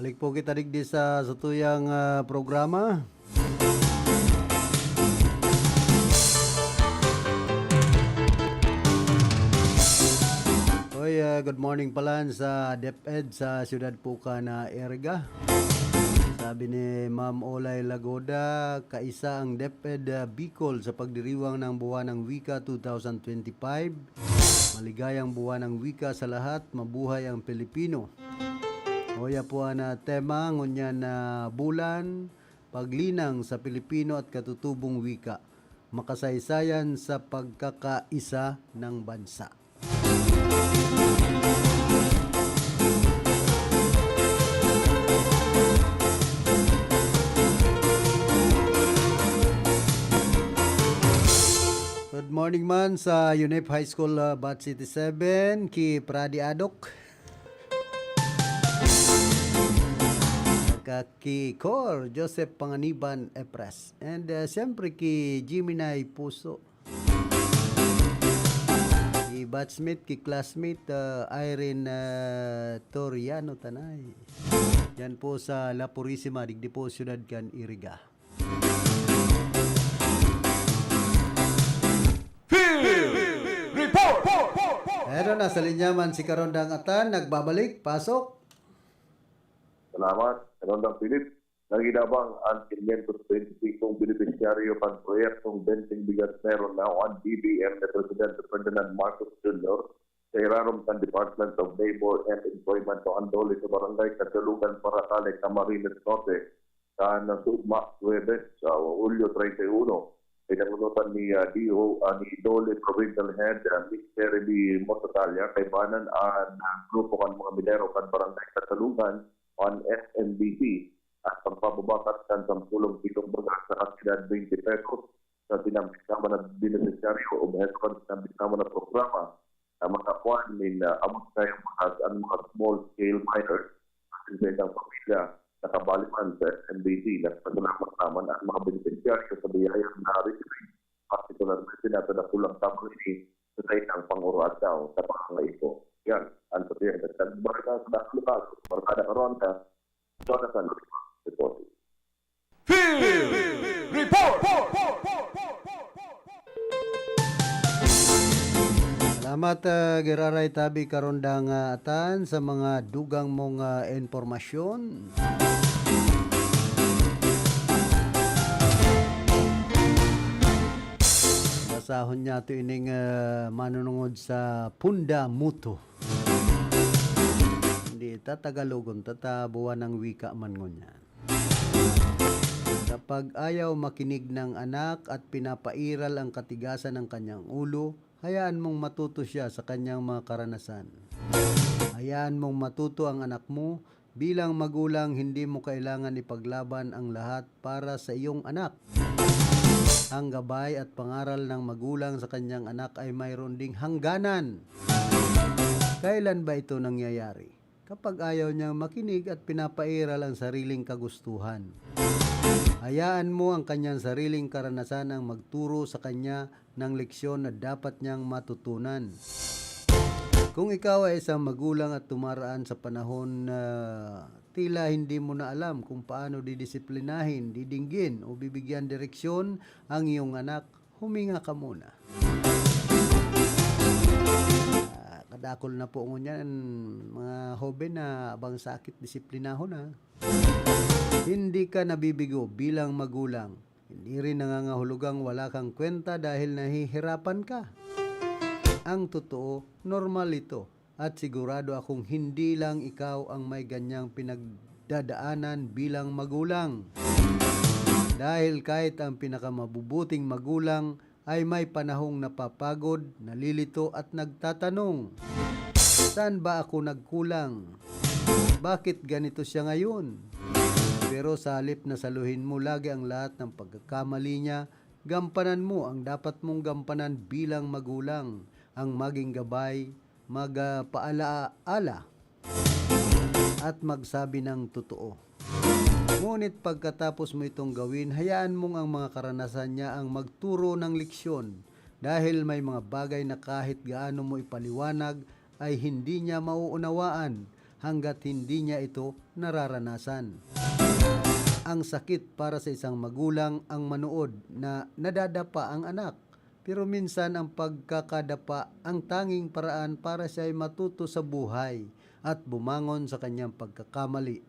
Balik po kita digdi sa satuyang ah, programa. Oy, ah, good morning palan sa DepEd sa Siyudad Puka na Erga. Sabi ni Ma'am Olay Lagoda, kaisa ang DepEd ah, Bicol sa pagdiriwang ng Buwan ng Wika two thousand twenty-five. Maligayang Buwan ng Wika sa lahat, mabuhay ang Pilipino. Oya po ang ah, tema ngunyan na bulan, paglinang sa Pilipino at katutubong wika, makasaysayan sa pagkakaisa ng bansa. Good morning man sa UNEP High School uh, Batch eighty-seven, ki Pradi Adok. Saka ki Cor Joseph Panganiban Epres. And uh, siyempre ki Jimmy Nay Puso. Ki batchmate, ki classmate, uh, Irene uh, Toriano Tanay. Yan po sa La Purisima, digdi po siyudad kan Iriga. Field Report! Ayan o, nasa linya man si Karondang Atan, nagbabalik, pasok. Salamat, Karondang Philip. Nagidabang ang segmento sa twenty-five benepisyaryo kan proyektong Benteng Bigas Meron na o ang B B M ni Presidente Ferdinand Marcos Junior sa irarom kan Department of Labor and Employment o ang DOLE sa Barangay Catalogan, Paracale, Camarines Norte, kan sugma, Huwebes, sa Hulyo treinta y uno. Pinanunotan ni ah, D O, ah, ni DOLE Provincial Head ah, Miss Terry B. Motatalia, kaibanan ang ah, grupo kan mga minero kan Barangay Catalogan, o ang S M B C, at pagpababakat kan sampulong kilong baga sa kantidad twenty pesos sa sinambit-sama na benepisyaryo o obheto kan sinambit-sama na programa na makakuan nin ah, abot kayong bakas an mga small-scale miners asin sa isang pamilya na kabali man sa S M B C. Nagpasalamat naman ang mga benepisyaryo sa biyayang na-receive, partikularmente na sa dakulang tabang ini sa saindang pang-oro-adlaw na pangangaipo. Yan ang satuyang dagdag bareta sa dakul na kaso. Barkada Karonda, Jonathan Lima, reporting. Field Report! Salamat, uh, Giraray Tabi Karondang uh, Atan, sa mga dugang mong uh, impormasyon. Basahon niya ito ining uh, manunungod sa Punda Muto. Hindi, tatagalogon, tatabuan ng wika man ngunyan. Kapag ayaw makinig ng anak at pinapairal ang katigasan ng kanyang ulo, hayaan mong matuto siya sa kanyang mga karanasan. Hayaan mong matuto ang anak mo. Bilang magulang, hindi mo kailangan ipaglaban ang lahat para sa iyong anak. Ang gabay at pangaral ng magulang sa kanyang anak ay mayroon ding hangganan. Kailan ba ito nangyayari? Kapag ayaw niyang makinig at pinapairal ang sariling kagustuhan. Hayaan mo ang kanyang sariling karanasan ang magturo sa kanya ng leksyon na dapat niyang matutunan. Kung ikaw ay isang magulang at tumaraan sa panahon na tila hindi mo na alam kung paano didisiplinahin, didinggin o bibigyan direksyon ang iyong anak, huminga ka muna. Ah, kadakol na po ngunyan, mga hoben na abang sakit disiplinahon, ha. Hindi ka nabibigo bilang magulang. Hindi rin nangangahulugang wala kang kwenta dahil nahihirapan ka. Ang totoo, normal ito. At sigurado akong hindi lang ikaw ang may ganyang pinagdadaanan bilang magulang. Dahil kahit ang pinakamabubuting magulang ay may panahong napapagod, nalilito at nagtatanong, "Saan ba ako nagkulang? Bakit ganito siya ngayon?" Pero sa halip na saluhin mo lagi ang lahat ng pagkakamali niya, gampanan mo ang dapat mong gampanan bilang magulang, ang maging gabay, magpaalaala, at magsabi ng totoo. Ngunit pagkatapos mo itong gawin, hayaan mong ang mga karanasan niya ang magturo ng leksyon, dahil may mga bagay na kahit gaano mo ipaliwanag, ay hindi niya mauunawaan hanggat hindi niya ito nararanasan. Ang sakit para sa isang magulang ang manood na nadadapa ang anak, pero minsan ang pagkakadapa ang tanging paraan para siya ay matuto sa buhay at bumangon sa kanyang pagkakamali.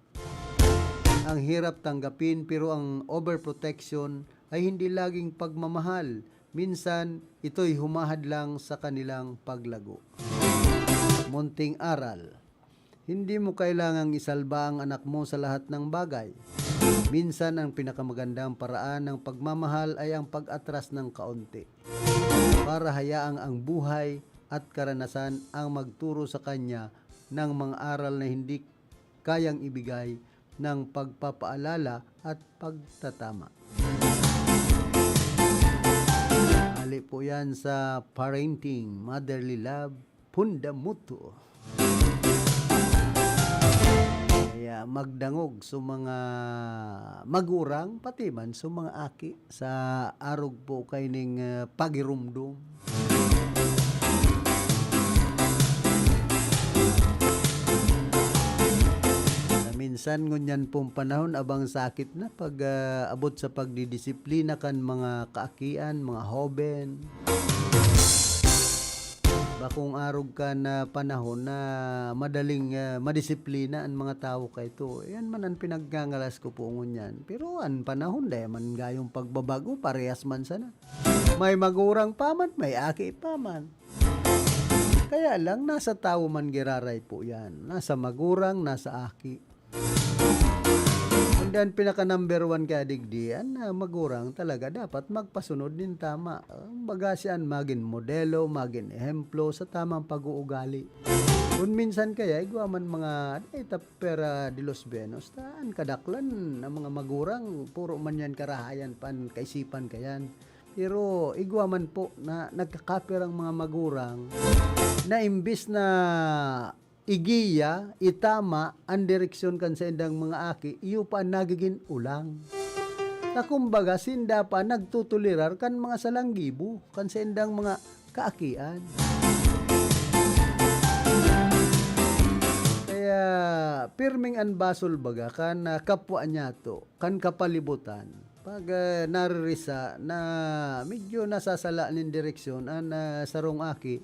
Ang hirap tanggapin, pero ang overprotection ay hindi laging pagmamahal. Minsan, ito'y humahad lang sa kanilang paglago. Munting aral. Hindi mo kailangang isalba ang anak mo sa lahat ng bagay. Minsan, ang pinakamagandang paraan ng pagmamahal ay ang pag-atras ng kaunti, para hayaang ang buhay at karanasan ang magturo sa kanya ng mga aral na hindi kayang ibigay ng pagpapaalala at pagtatama. Hali po yan sa parenting, motherly love, pundamuto. Kaya magdangog sa mga magurang, pati man sa mga aki, sa arog po kaining, ah, pagirumdom. Sa minsan, ngunyan pong panahon, abang sakit na pag, ah, abot sa pagdidisiplina kan mga kaakian, mga hoben. Bakong arog kan panahon na madaling, ah, madisiplina an mga tawo kaito. Yan man an pinagngangalas ko po ngunyan. Pero an panahon, dai man gayong pagbabago, parehas man sana. May magurang pa man, may aki pa man. Kaya lang, nasa tawo man giraray po yan. Nasa magurang, nasa aki. And then, pinaka number one kaya digdi, an, ah, magurang talaga dapat magpasunod nin tama. Ah, baga siya an magin modelo, magin ehemplo sa tamang pag-uugali. Kun minsan kaya, igwa man mga, ay, ta-, pera de los buenos, ta, an kadaklan, ang mga magurang, puro man yan karahayan, pan kaisipan kayan. Pero igwa man po na nagkakapirang mga magurang na imbis na igiya, itama an direksyon kan saindang mga aki, iyo pa an nagigin ulang. Ta kumbaga, sinda pa nagtutulirar kan mga salanggibo kan saindang mga kaakian. Kaya, pirming an basol baga kan, ah, kapwa niyato, kan kapalibutan. Pag, ah, naririsa na medyo nasasala nin direksyon an, ah, sarong aki,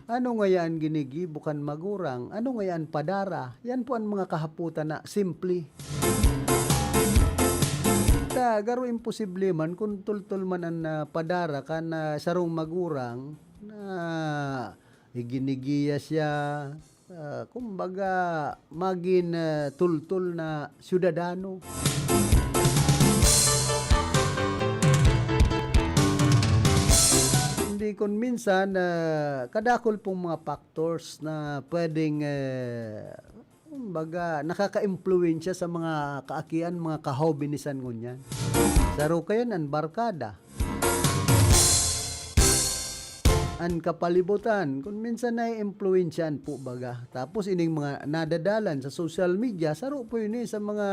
ano ngaya an ginigibo kan magurang? Ano ngaya an padara? Yan po an mga kahapotan na simple. Ta, garo imposible man kun tultol man an, ah, padara kan, ah, sarong magurang na iginigiya siya, ah, kumbaga, magin, ah, tultol na syudadano. Hindi, kun minsan, ah, kadakol pong mga factors na pwedeng, eh, kumbaga, nakakaimpluwensya sa mga kaakian, mga kahobinisan ngunyan. Saro kayan, an barkada. an kapalibutan, kun minsan naiimpluwensyahan po baga. Tapos ining mga nadadalan sa social media, saro po ini sa mga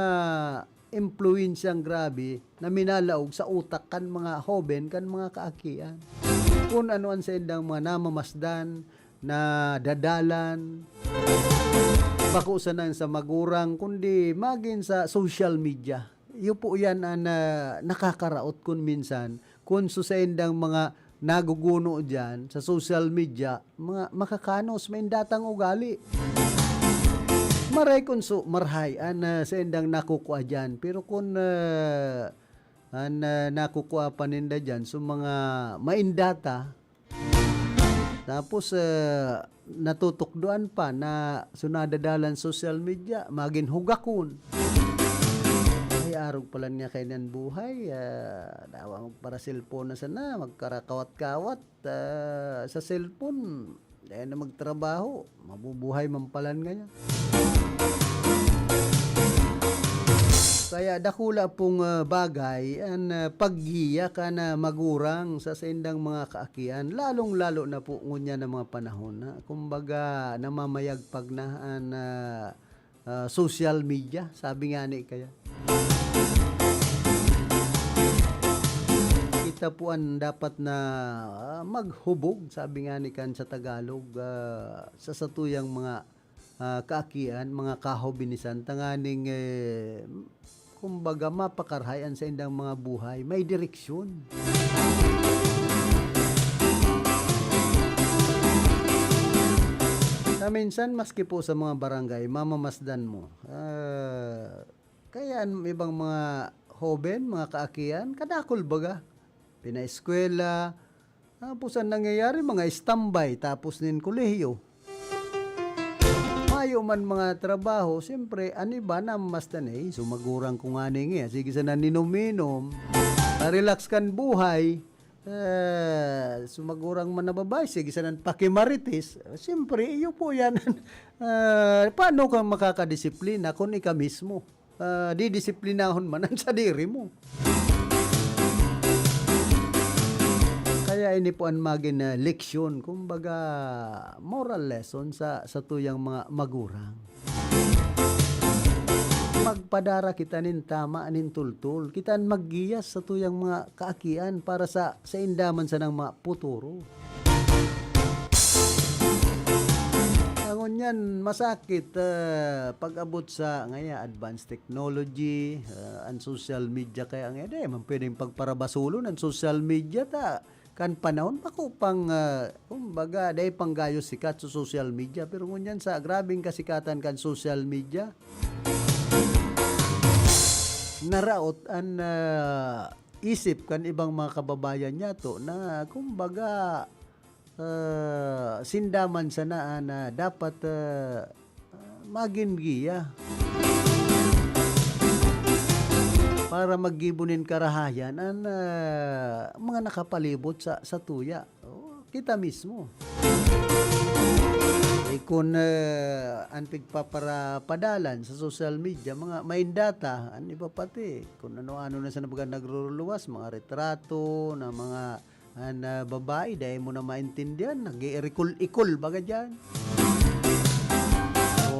impluwensyang grabe na minalaog sa utak kan mga hoben, kan mga kaakian. Kun ano an saindang mga namamasdan, nadadalan, bako sana sa magurang, kundi magin sa social media. Iyo po yan an, ah, nakakaraot kun minsan, kun sa saindang mga naguguno diyan sa social media, mga makakanos, main datang ugali. Maray kun so, marahay an, ah, saindang nakukua diyan. Pero kun, ah, an, ah, nakukua pa ninda diyan, so mga main data, tapos, ah, natutukdoan pa na so nadadalan social media, magin hugakon. Ay, arog pala niya kainan buhay, ah, dawa magpara-cellphone na sana, magkarakawat-kawat, ah, sa cellphone. Dai na magtrabaho, mabubuhay man palan ngayon. Kaya dakula pong, ah, bagay an, ah, paggiya kan, ah, magurang sa saindang mga kaakian, lalong-lalo na po ngunyan na mga panahon na, kumbaga, namamayagpag na an, ah, ah, social media, sabi nga ni kaya. Kita po an dapat na, ah, maghubog, sabi nga ni kan sa Tagalog, ah, sa satuyang mga, ah, kaakian, mga kahobinisan, tanganing, eh, kumbaga, mapakarahay an saindang mga buhay, may direksyon. Na minsan, maski po sa mga barangay, mamamasdan mo. Ah, kaya an ibang mga hoben, mga kaakian, kadakul baga. Pinaeskwela, tapos an nangyayari, mga istambay, tapos nin kolehiyo. Mayo man mga trabaho, siyempre, an iba namamasdan, "Eh, so magurang ko ngani nga, sige sana ninom-inom, ah, relax kan buhay." Eh, so magurang man na babae, sige sana pakimarites. Siyempre, iyo po yan. Ah, paano ka makakadisiplina kun ika mismo, ah, didisiplinahon man an sadiri mo? Kaya ini po an magin, ah, leksyon, kumbaga, moral lesson sa, sa tuyang mga magurang. Magpadara kita nin tama, nin tultol. Kita an maggiyas sa tuyang mga kaakian para sa, sa indaman sanang mga puturo. Ngunyan, masakit, ah, pag-abot sa, ngaya, advanced technology, ah, an social media kaya nga, di man pwedeng pagparabasulon an social media ta kan panahon bako pang, ah, kumbaga, dai pang gayo sikat sa social media. Pero ngunyan sa grabeng kasikatan kan social media, naraot an, ah, isip kan ibang mga kababayan niyato na, kumbaga, ah, sinda man sana na dapat, ah, ah, magin giya para maggibo nin karahayan an, ah, mga nakapalibot sa, sa tuya. O, kita mismo. Eh, kun, ah, an pigpapara-, padalan sa social media, mga main data, an iba pati, kun ano-ano na sana baga nagruruluwas, mga retrato na mga An, ah, babae, dai mo na maintindihan, nag-iirikol-ikol baga diyan.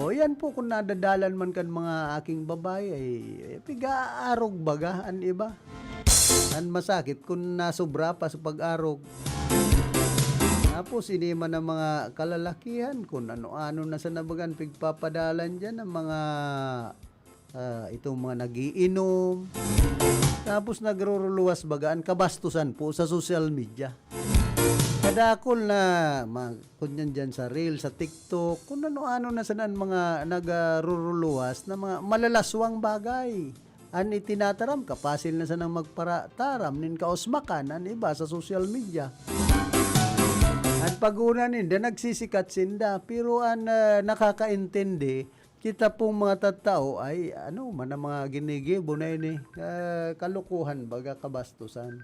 O, yan po, kung nadadalan man kan mga aking babae, ay, ay, pig-aarog baga an iba. An masakit, kung nasobra pa sa pag-arog. Tapos, ini man ang mga kalalakihan, kung ano-ano na sa nabagan, pigpapadalan diyan, ang mga ah, itong mga nagiinom. Tapos nagruruluwas baga an kabastusan po sa social media. Kadakol na ma-, kunyan diyan sa reel, sa TikTok, kung ano-ano na sana an mga nagruruluwas na mga malalaswang bagay. An itinataram, kapasil na sanang magparataram nin kausmakan an iba sa social media. At pag-una ninda, nagsisikat sinda, pero an, ah, nakakaintindi, kita pong mga tattao ay, ano man ang mga ginigibo na ini, ah, kalokohan baga, kabastusan.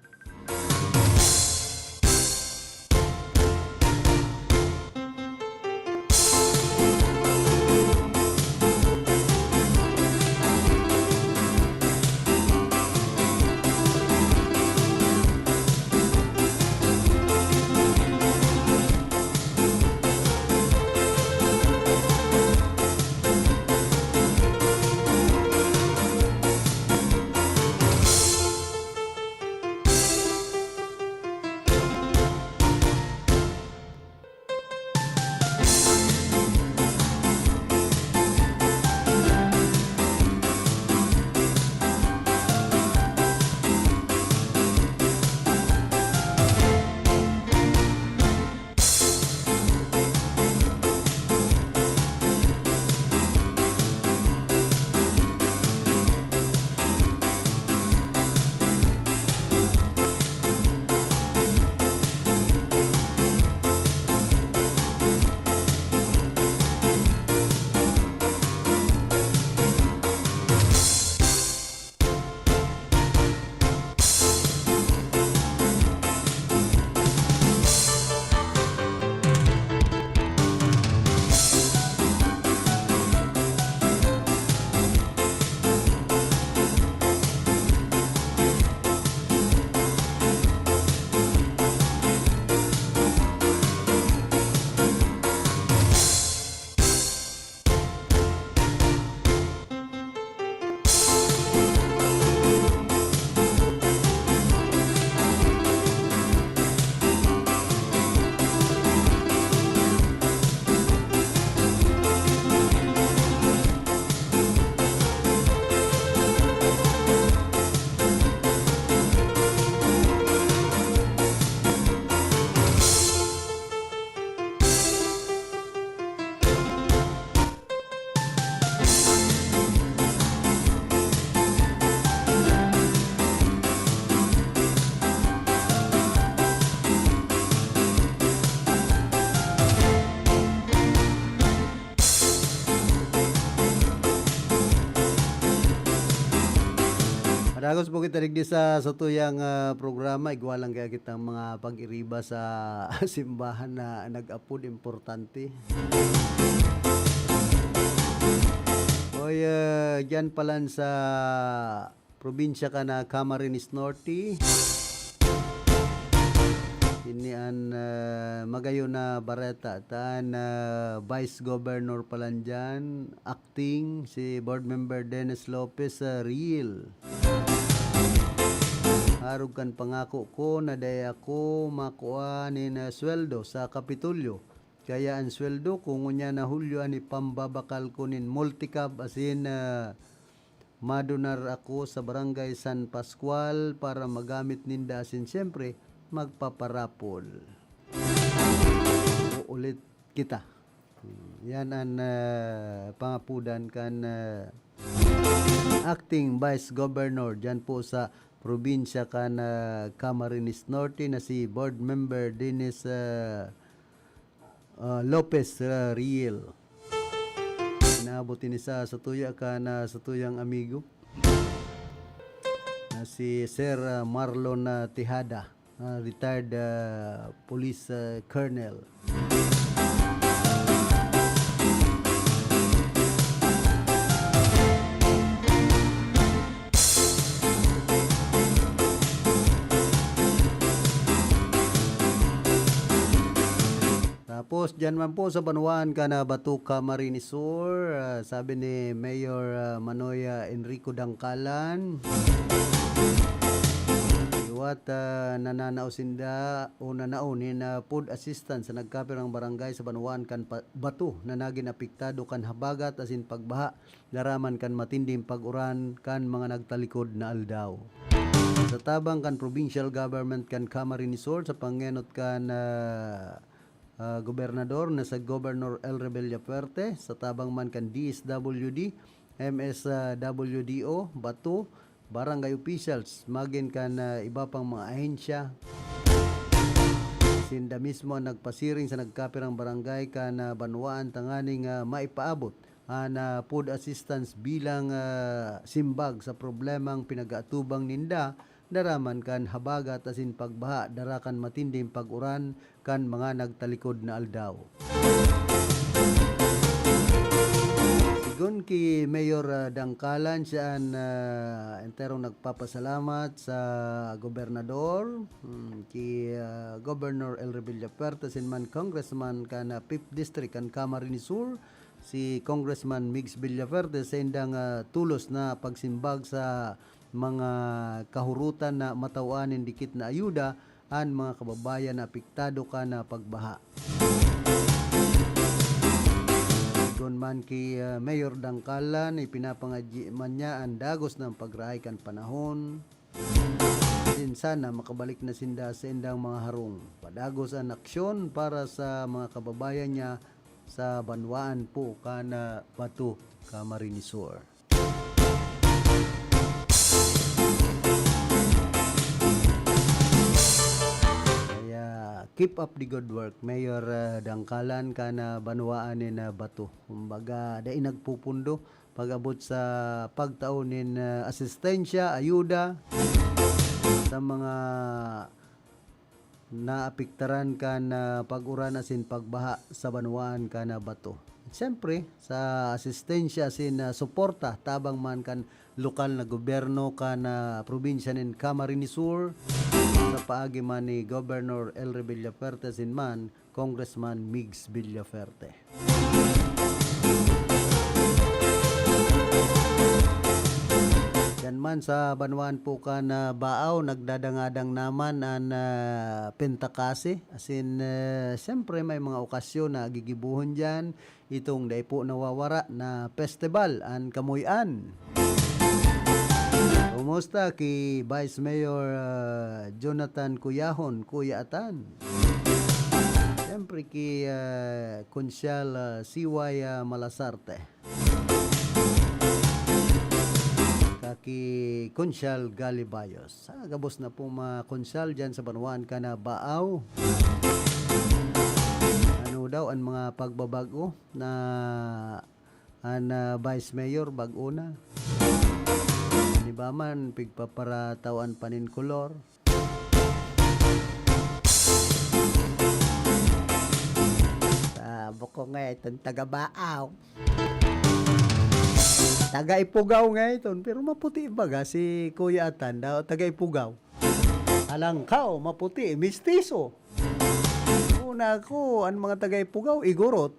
Dagos po kita digdi sa satuyang, ah, programa. Igwa lang kaya kitang mga pag-iriba sa simbahan na nag-apod importante. Oy, ah, diyan palan sa probinsya kan Camarines Norte. Ini an, ah, magayon na bareta ta an, ah, Vice Governor palan diyan, acting, si Board Member Dennis Lopez, ah, Riel. Arog kan pangako ko na dai ako makua nin, ah, sweldo sa Kapitolyo. Kaya an sweldo ko ngunyan na Hulyo an ipambabakal ko nin multicab asin, ah, madonar ako sa Barangay San Pascual para magamit ninda asin siyempre magpaparapol. Uulit kita. Hmm, yan an, ah, pangapudan kan, ah, acting vice governor diyan po sa probinsya kan, ah, Camarines Norte na si Board Member Dennis, ah, ah, Lopez, ah, Riel. Naabot ini sa, sa tuya kan, ah, sa tuyang amigo na si Sir, ah, Marlon, ah, Tejada, ah, retired, ah, police, ah, colonel. Tapos, diyan man po sa banwaan kan Bato, Camarines Sur, ah, sabi ni Mayor, ah, Manoy, ah, Enrico Dangkalan, liwat, ah, nananao sinda o nanao nin, ah, food assistance sa nagkapirang barangay sa banwaan kan pa-, Bato na nagin apektado kan habagat asin pagbaha daraman kan matinding pag-uran kan mga nagtalikod na aldaw. Sa tabang kan provincial government kan Camarines Sur, sa pangenot kan, ah, ah, gobernador na si Governor El Revilla Fuerte, sa tabang man kan D S W D, M S W D O, Bato, barangay officials, magin kan, ah, iba pang mga ahensya, sinda mismo an nagpasiring sa nagkapirang barangay kan, ah, banwaan tanganing, ah, maipaabot an, ah, food assistance bilang, ah, simbag sa problemang pinag-aatubang ninda daraman kan habagat asin pagbaha dara kan matinding pag-uran kan mga nagtalikod na aldaw. Sigon ki Mayor, ah, Dangkalan, siya an, ah, enterong nagpapasalamat sa gobernador, hmm, ki, ah, Governor El Revilla Fuerte, asin man Congressman kan, ah, Fifth District kan Camarines Sur, si Congressman Migs Villafuerte, sa indang, ah, tulos na pagsimbag sa mga kahurutan na matawan nin dikit na ayuda an mga kababayan na apektado kan pagbaha. Sigon man ki, ah, Mayor Dangkalan, ipinapangadyi man niya an dagos na pagrahay kan panahon. Asin sana makabalik na sinda sa indang mga harong. Padagos an aksyon para sa mga kababayan niya sa banwaan po kan Bato, Camarines Sur. Kaya, keep up the good work, Mayor, ah, Dangkalan, kan banwaan nin, ah, Bato. Kumbaga, dai nagpupundo pag-abot sa pagtao nin, ah, asistensya, ayuda sa mga naapektaran kan, ah, pag-uran asin pagbaha sa banwaan kan, ah, Bato. Siyempre, sa asistensya asin, ah, suporta tabang man kan lokal na gobyerno kan, ah, probinsya nin Camarines Sur, sa paagi man ni Governor El Revilla Fuerte asin man Congressman Migs Villafuerte. Diyan man sa banwaan po kan, ah, Baao, nagdadangadang naman an, ah, Pentakasi. Asin, eh, siyempre may mga okasyon na gigibohon diyan. Itong dai po nawawara na festival, an Kamoy-an. Kumusta ki Vice Mayor, ah, Jonathan Cuyahon, Kuya Atan? Siyempre ki, ah, Konsyal, ah, C Y, ah, Malasarte. Kaki Konsyal Galibayos. Sa gabos na pong mga konsyal dyan sa banwaan kan Baao. Ano daw an mga pagbabag-o na an, ah, Vice Mayor bag-o na? Iba man, pigpaparatawan pa nin kolor. Ah, bako nga iton taga Baaw. Taga Ipugaw nga iton, pero maputi baga si Kuya Atan, daw taga Ipugaw. Alangkaw, maputi, mistiso. Una ko, an mga taga Ipugaw, igurot.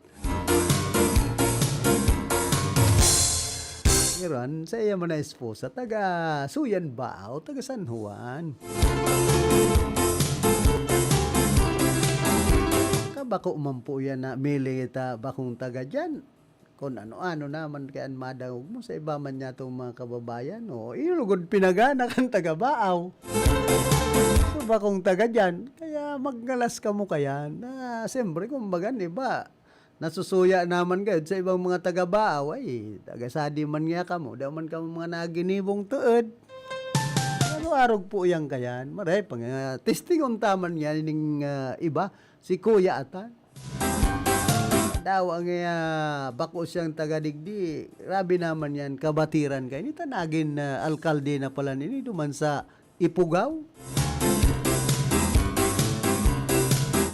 Pero an saiya man na esposa, taga Suyan Baaw, taga San Juan. Kabako man po yan na mili ta bakong taga dyan. Kun ano-ano naman kaya an madangog mo sa iba man niyatong mga kababayan, o, iyo lugod pinagana kan taga Baaw. So, bakong taga dyan, kaya magngalas kamo kaya na, siyempre, kumbaga, an iba, nasusuya naman gayod sa ibang mga taga Baaw, ay, taga sadi man niya kamo, di man kamo mga naginibong tuod. Pero arog po yan kayan, maray pa nga, testingon taman niya ning ah, iba, si Kuya Atan. Dawa nga, ah, bako siyang taga digdi. Grabe naman yan, kabatiran kaini ta nagin, ah, alkalde na pala nini duman sa Ipugaw.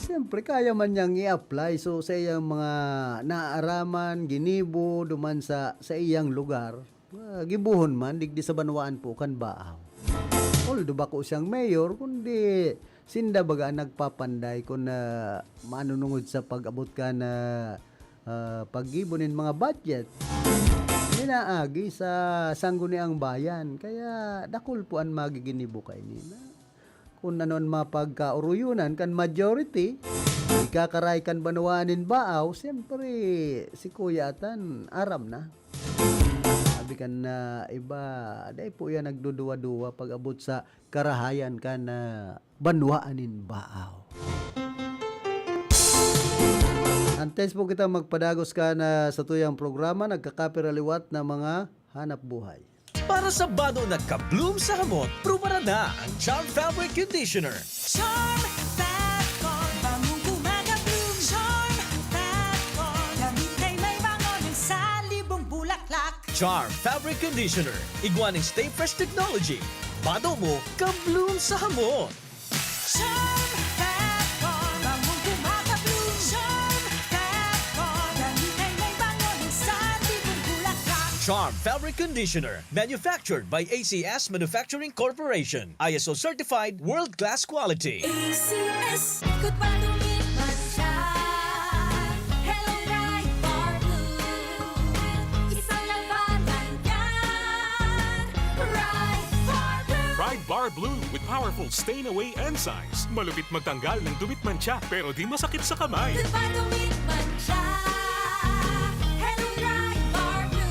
Siyempre, kaya man niyang i-apply. So, sa iyang mga naaraman, ginibo, duman sa, sa iyang lugar, ah, gibohon man, digdi sa banwaan po kan Baaw. Although bako siyang mayor, kundi sinda baga an nagpapanday kun, ah, manunungod sa pag-abot kan, ah, paggibo nin mga budget. Inaagi sa Sangguniang Bayan. Kaya dakul po an magiginibo kaini na kun ano an mga pagkaoroyonan kan majority, ikakaray kan banwaan nin Baaw, siyempre, si Kuya Atan, aram na. Sabi kan, ah, iba, dai po yan nagduduwa-duwa pag-abot sa karahayan kan, ah, banwaan nin Baaw. Antes po kita magpadagos kan, ah, satuyang programa, nagkakapiraliwat na mga hanap buhay. Para sa bado na ka-bloom sa hamot, prubaran na ang Charm Fabric Conditioner. Charm Fat Core, bangong gumagabloom. Charm Fat Core, gamitin may bango ng salibong bulaklak. Charm Fabric Conditioner, igwa ning Stay Fresh Technology. Bado mo, ka-bloom sa hamot. Charm Fat Core, bangong gumagabloom. Charm Fat Core, gamitin may bango ng salibong bulaklak. Charm Fabric Conditioner, manufactured by A C S Manufacturing Corporation. I S O certified, world-class quality. A C S. Ikot pa, dumit man siya. Hello, Pride Bar Blue. Isang labanan yan. Pride Bar Blue. Pride Bar Blue with powerful stain away enzymes. Malupit magtanggal ng dumit mantsa, pero di masakit sa kamay. Ikot pa, dumit man siya. Hello, Pride Bar Blue.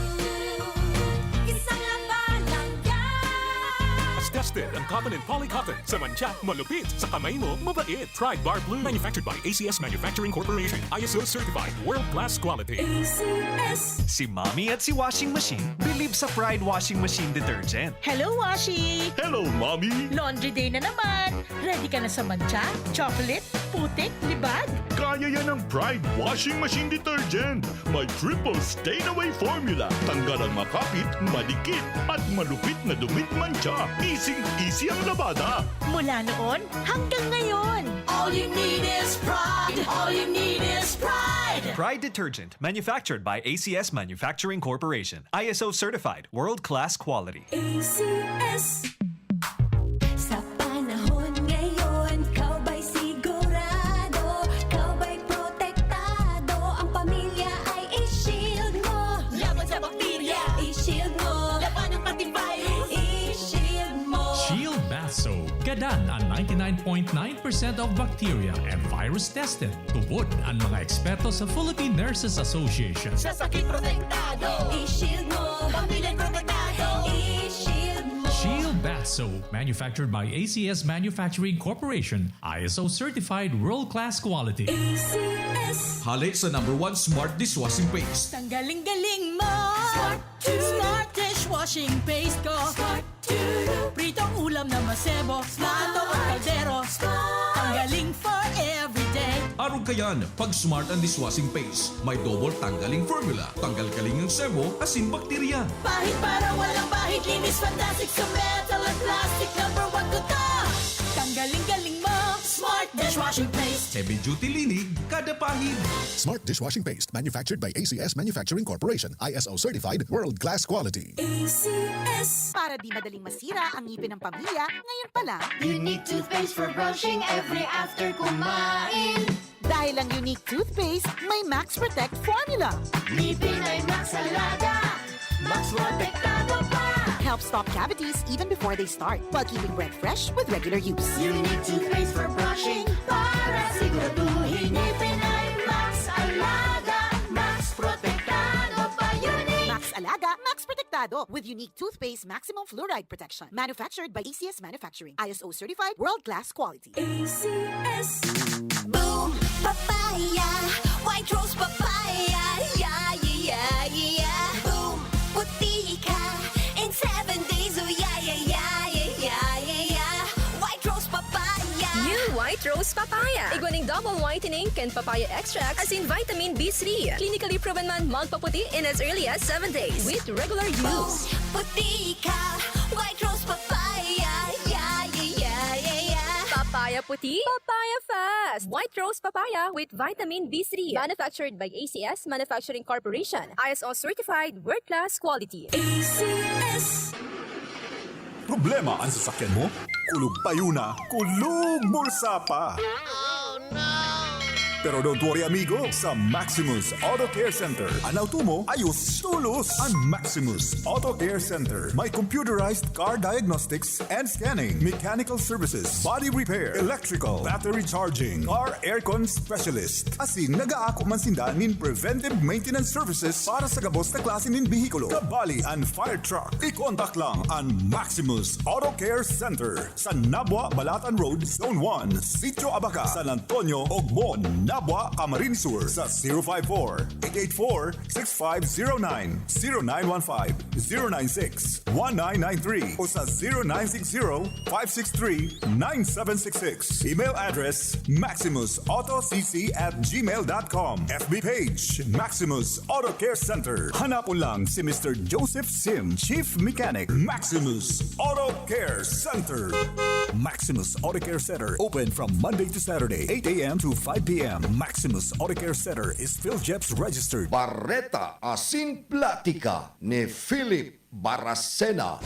Isang labanan yan. Tested ang cotton and poly cotton. Sa mantsa, malupit. Sa kamay mo, mabait. Pride Bar Blue. Manufactured by A C S Manufacturing Corporation. I S O certified. World class quality. A C S. Si Mommy at si Washing Machine believe sa Pride Washing Machine Detergent. Hello, Washi! Hello, Mommy! Laundry day na naman! Ready ka na sa mantsa, chocolate, putik, libag? Kaya yan ng Pride Washing Machine Detergent! May triple stain away formula. Tanggal ang makapit, madikit, at malupit na dumit mantsa. Easy-easy ang labada. Mula noon hanggang ngayon. All you need is Pride. All you need is Pride. Pride Detergent, manufactured by A C S Manufacturing Corporation. I S O certified, world-class quality. A C S. Sa panahon ngayon, ikaw ba'y sigurado? Ikaw ba'y protektado? Ang pamilya ay i-shield mo. Laban sa bakterya, i-shield mo. Labanan pati virus, i-shield mo. Shield Bath Soap. Gadan ang ninety-nine point nine percent of bacteria and virus tested. Tubod ang mga eksperto sa Philippine Nurses Association. Sa sakit protektado, i-shield mo. Pamilya protektado, i-shield mo. Shield Bath Soap, manufactured by A C S Manufacturing Corporation, I S O certified world-class quality. A C S. Hale sa number one smart dishwashing paste. Tanggaling galing mo. Smart. Smart dishwashing paste ko. Smart. Pritong ulam na masebo. Smart. Plato o kaldero. Smart. Tanggaling for everyday. Arog kayan, pag Smart ang dishwashing paste, may double tanggaling formula. Tanggal kaling ang sebo, asin bakterya. Pahid para walang bahid, linis Fantastic sa metal at plastic, number one ko to. Tanggaling galing mo, Smart Dishwashing Paste. Heavy duty linig, kada pahid. Smart dishwashing paste, manufactured by A C S Manufacturing Corporation, I S O certified, world-class quality. A C S. Para di madaling masira ang ngipin ng pamilya, ngayon pa lang. Unique toothpaste for brushing every after kumain. Dahil ang Unique Toothpaste may Max Protect Formula. Ngipin ay Max Alaga, Max Protektado pa. Helps stop cavities even before they start, while keeping breath fresh with regular use. Unique Toothpaste for brushing para siguraduhin ngipin ay Max Alaga, Max Protektado pa. Unique Max Alaga, Max Protektado with Unique Toothpaste Maximum Fluoride Protection. Manufactured by A C S Manufacturing. I S O certified, world-class quality. A C S. Boom! Papaya! White Rose Papaya! Yeah, yeah, yeah, yeah! Boom! Puti ka in seven days! Oh, yeah, yeah, yeah, yeah, yeah, yeah, yeah! White Rose Papaya! New White Rose Papaya. Igwa nin double whitening kan papaya extract, asin vitamin B three. Clinically proven man magpaputi in as early as seven days with regular use. Puti ka! White Rose Papaya! Yeah, yeah, yeah, yeah, yeah! Papaya puti, papaya fast! White Rose Papaya with vitamin B three. Manufactured by A C S Manufacturing Corporation. I S O certified, world-class quality. A C S. Problema an sasakyan mo? Kulog payo na, kulog bulsa pa! Pero don't worry, amigo, sa Maximus Auto Care Center, an auto mo ayos tolos. An Maximus Auto Care Center may computerized car diagnostics and scanning, mechanical services, body repair, electrical, battery charging, car aircon specialist. Asin nagaako man sinda nin preventive maintenance services para sa gabos na klase nin behikulo, kabali an fire truck. I-contact lang an Maximus Auto Care Center sa Nabua, Balatan Road, Zone one, Sitio Abaca, San Antonio, Ogmon, Nabua, Camarines Sur, sa zero five four, eight eight four, six five zero nine, zero nine one five, zero nine six, one nine nine three, o sa zero nine six zero, five six three, nine seven six six. Email address, maximus auto c c at gmail dot com. F B page, Maximus Auto Care Center. Hanapon lang si Mister Joseph Sim, Chief Mechanic, Maximus Auto Care Center. Maximus Auto Care Center, open from Monday to Saturday, eight a m to five p m. Maximus Auto Care Center is PhilGEPS registered. Bareta asin platika ni Philip Baracena.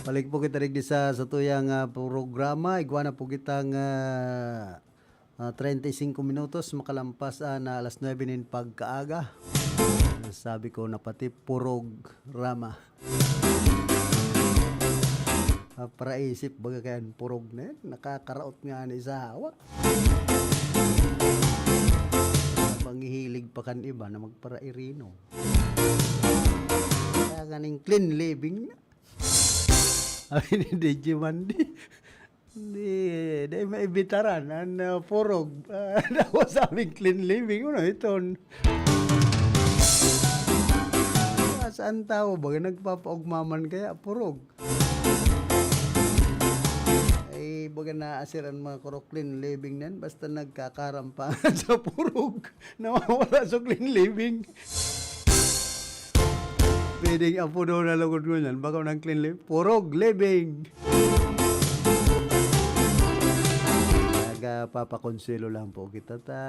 Balik po kita digdi sa satuyang, ah, programa. Igwa na po kitang, ah, ah, treinta y cinco minutos makalampas, ah, na alas nuebe nin pagkaaga. Sabi ko na pati programa. Ah, paraisip baga kaya an purog na yan. Nakakaraot nga ni sa hawak. Panghihilig pa kan iba na magparairino. Kaya ganing clean living na. Sabi ni D J Mandy, hindi, di maibitaran an, ah, purog. Ah, dawa sabing clean living, ano iton? Saan tao baga nagpapaugmaman kaya purog? Ay, baga naasir an mga kuro clean living na yan, basta nagkakarampangan sa purog, nawawala sa clean living. Pwedeng apodo na lugod ngunyan, bako ng clean living, purog living. Nagpapakonselo lang po kita ta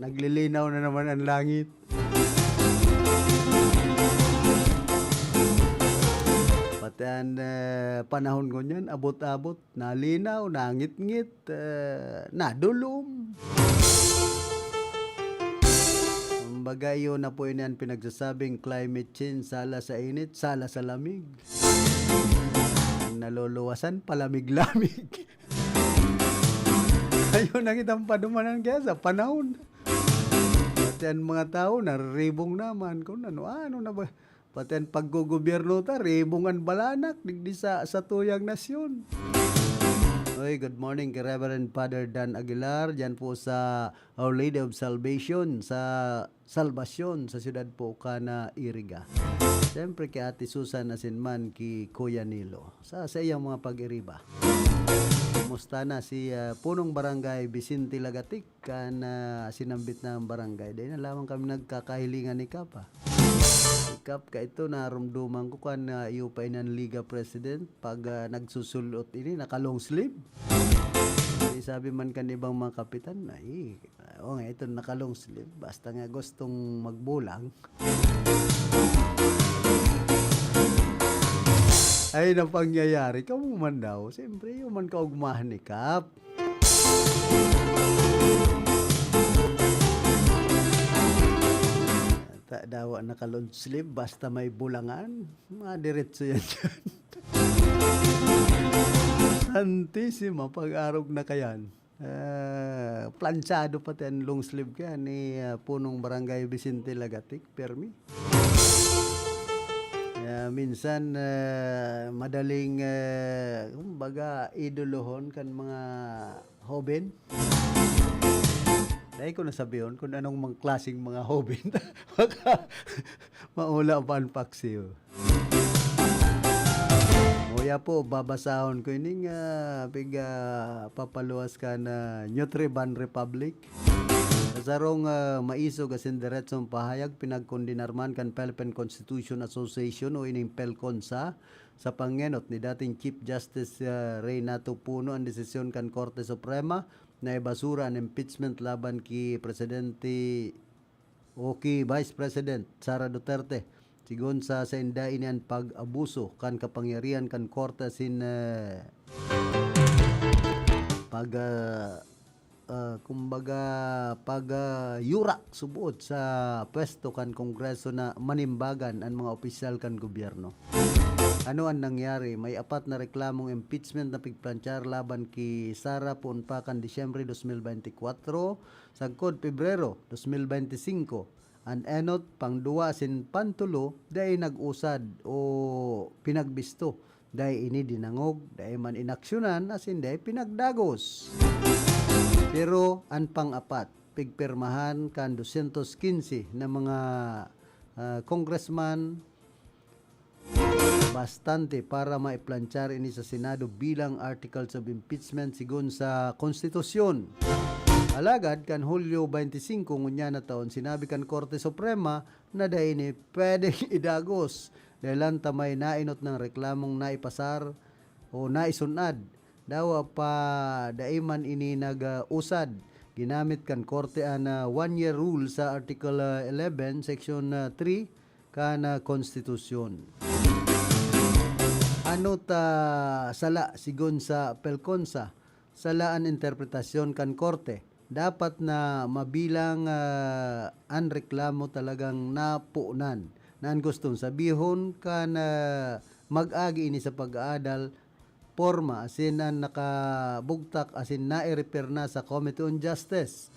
naglilinaw na naman ang langit. Pati an, eh, panahon ngunyan, abot-abot, nalinaw, nangitngit, eh, nadulom. Kumbaga, iyon na po ini an pinagsasabing climate change, sala sa init, sala sa lamig. Ang naluluwasan, palamig-lamig. Ayaw na kitang padumanan kaya sa panahon. Pati an mga tao, nariribong naman kung ano-ano na ba. Pati an paggogobyerno ta, ribong an balanak, digdi sa, sa tuyang nasyon. Oy, good morning kay Reverend Father Dan Aguilar, dyan po sa Our Lady of Salvation, sa Salvacion, sa siyudad po kan Iriga. Siyempre, ki Ate Susan asin man ki Kuya Nilo. Sa, sa iyang mga pag-iriba. Kumusta na si, ah, Punong Barangay Vicente Lagatic? Kan, ah, sinambit na ang barangay. Dai na lamang kami nagkakahilingan ni Kap, ah. Si Kap, kaito, narumduman ko kan, ah, iyo pa inan Liga President. Pag, ah, nagsusulot ini, naka-long sleeve. Di sabi man kan ibang mga kapitan, "Ay, oo nga, ito naka-long sleeve. Basta nga gustong magbulang." Ay, na pangyayari. Kamo man daw. Siyempre, iyo man kaugmahan ni Kap. Ta-, dawa naka-long sleeve, basta may bulangan. Madiretso yan dyan. Santisima, pag-arog na kayan. Ah, planchado pati ang long sleeve kaya ni, ah, Punong Barangay Vicente Lagatic, permi. Kaya minsan, ah, madaling, ah, kumbaga, idolohon kan mga hoben. Dai ko nasabihon kung anong mang klaseng mga hoben. Baka maula pa ang paksiw. Uya po, babasahon ko ining, ah, piga papaluwas kan Nutriban Republic. Sa sarong, ah, maisog asin diretsong pahayag, pinagkondenar man kan Philippine Constitution Association o ining PELCONSA, sa pangenot ni dating Chief Justice, ah, Reynato Puno ang desisyon kan Korte Suprema na ibasura an impeachment laban ki Presidente o ki Vice President Sara Duterte, sigon sa sainda ini an pag-abuso kan kapangyarihan kan korte asin, eh, pag, ah, ah, kumbaga, pag, ah, yurak subot sa pwesto kan Kongreso na manimbagan an mga opisyal kan gobyerno. Ano an nangyari? May apat na reklamong impeachment na pigplanchar laban ki Sara poon pa kan Disyembre dos mil beintikwatro, sagkod Pebrero dos mil beintisingko. An enot, pangduwa asin pantulo, dai nag-usad o pinagbisto. Dai ini dinangog, dai man inaksyonan, asin dai pinagdagos. Pero an pang-apat, pigpirmahan kan dosyentos kinse na mga, ah, congressman, bastante para maiplanchar ini sa Senado bilang articles of impeachment sigon sa konstitusyon. Alagad kan Hulyo beintisinko ngunyan na taon, sinabi kan Korte Suprema na dai ini pwedeng idagos dahil lang ta may nainot na reklamong naipasar o naisun-ad. Dawa pa dai man ini nag-usad. Ginamit kan Korte an, ah, one-year rule sa Article, ah, eleven, Section, ah, three kan, ah, Konstitusyon. Ano ta sala sigon sa PELCONSA? Sala an interpretasyon kan Korte. Dapat na mabilang, ah, an reklamo talagang napunan, na an gustong sabihon kan, ah, mag-agi ini sa pag-aadal, porma, asin an nakabugtak asin nai-refer na sa Committee on Justice.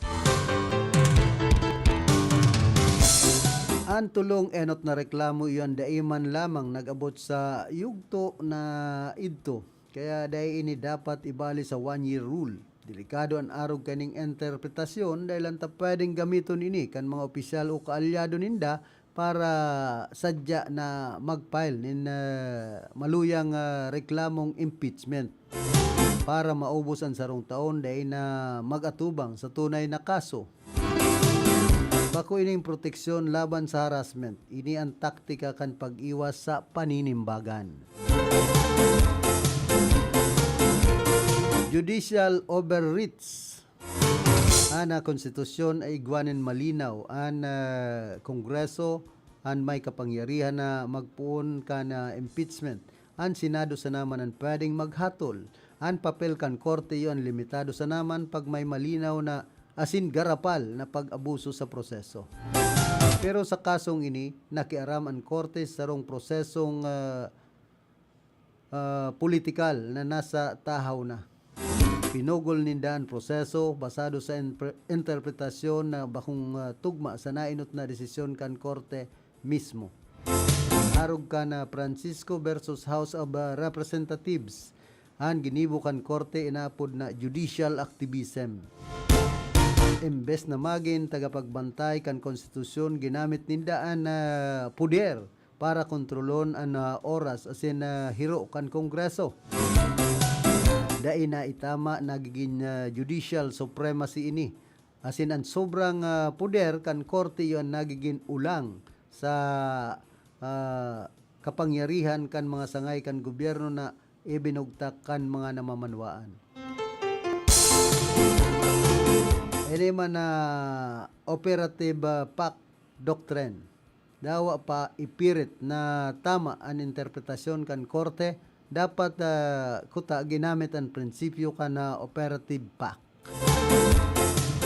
An tolong enot na reklamo iyan dai man lamang nag-abot sa yugto na idto. Kaya dai ini dapat ibali sa one-year rule. Delikado an arog kaning interpretasyon dahil lang ta pwedeng gamiton ini kan mga opisyal o kaalyado ninda para sadya na mag-file nin, ah, maluyang, ah, reklamong impeachment para maubos an sarong taon dai na mag-atubang sa tunay na kaso. Bako ining proteksyon laban sa harassment. Ini an taktika kan pag-iwas sa paninimbagan. Judicial overreach. An, ah, konstitusyon ay igwa nin malinaw. An, ah, Kongreso an may kapangyarihan na magpoon kan, ah, impeachment. An Senado sana man an pwedeng maghatol. An papel kan korte iyo an limitado sana man pag may malinaw na asin garapal na pag-abuso sa proseso. Pero sa kasong ini, nakiaram an korte sa sarong prosesong, ah, ah, politikal na nasa tahaw na. Pinugol ninda an proseso basado sa inpre-, interpretasyon na bakong, ah, tugma sa nainot na desisyon kan korte mismo. Arog kan, ah, Francisco versus House of, ah, Representatives, an ginibo kan korte inaapod na judicial activism. Imbes na magin tagapagbantay kan konstitusyon, ginamit ninda an, ah, poder para kontrolon an, ah, oras asin, ah, hiro kan Kongreso. Dai na itama, nagigin, ah, judicial supremacy ini, asin an sobrang, ah, poder kan korte iyo an nagigin ulang sa, ah, kapangyarihan kan mga sangay kan gobyerno na ibinugtak kan mga namamanwaan. Ini man na operative, ah, PAC doctrine. Dawa pa ipirit na tama an interpretasyon kan korte, dapat, ah, kuta ginamit an prinsipyo kan, ah, operative PAC.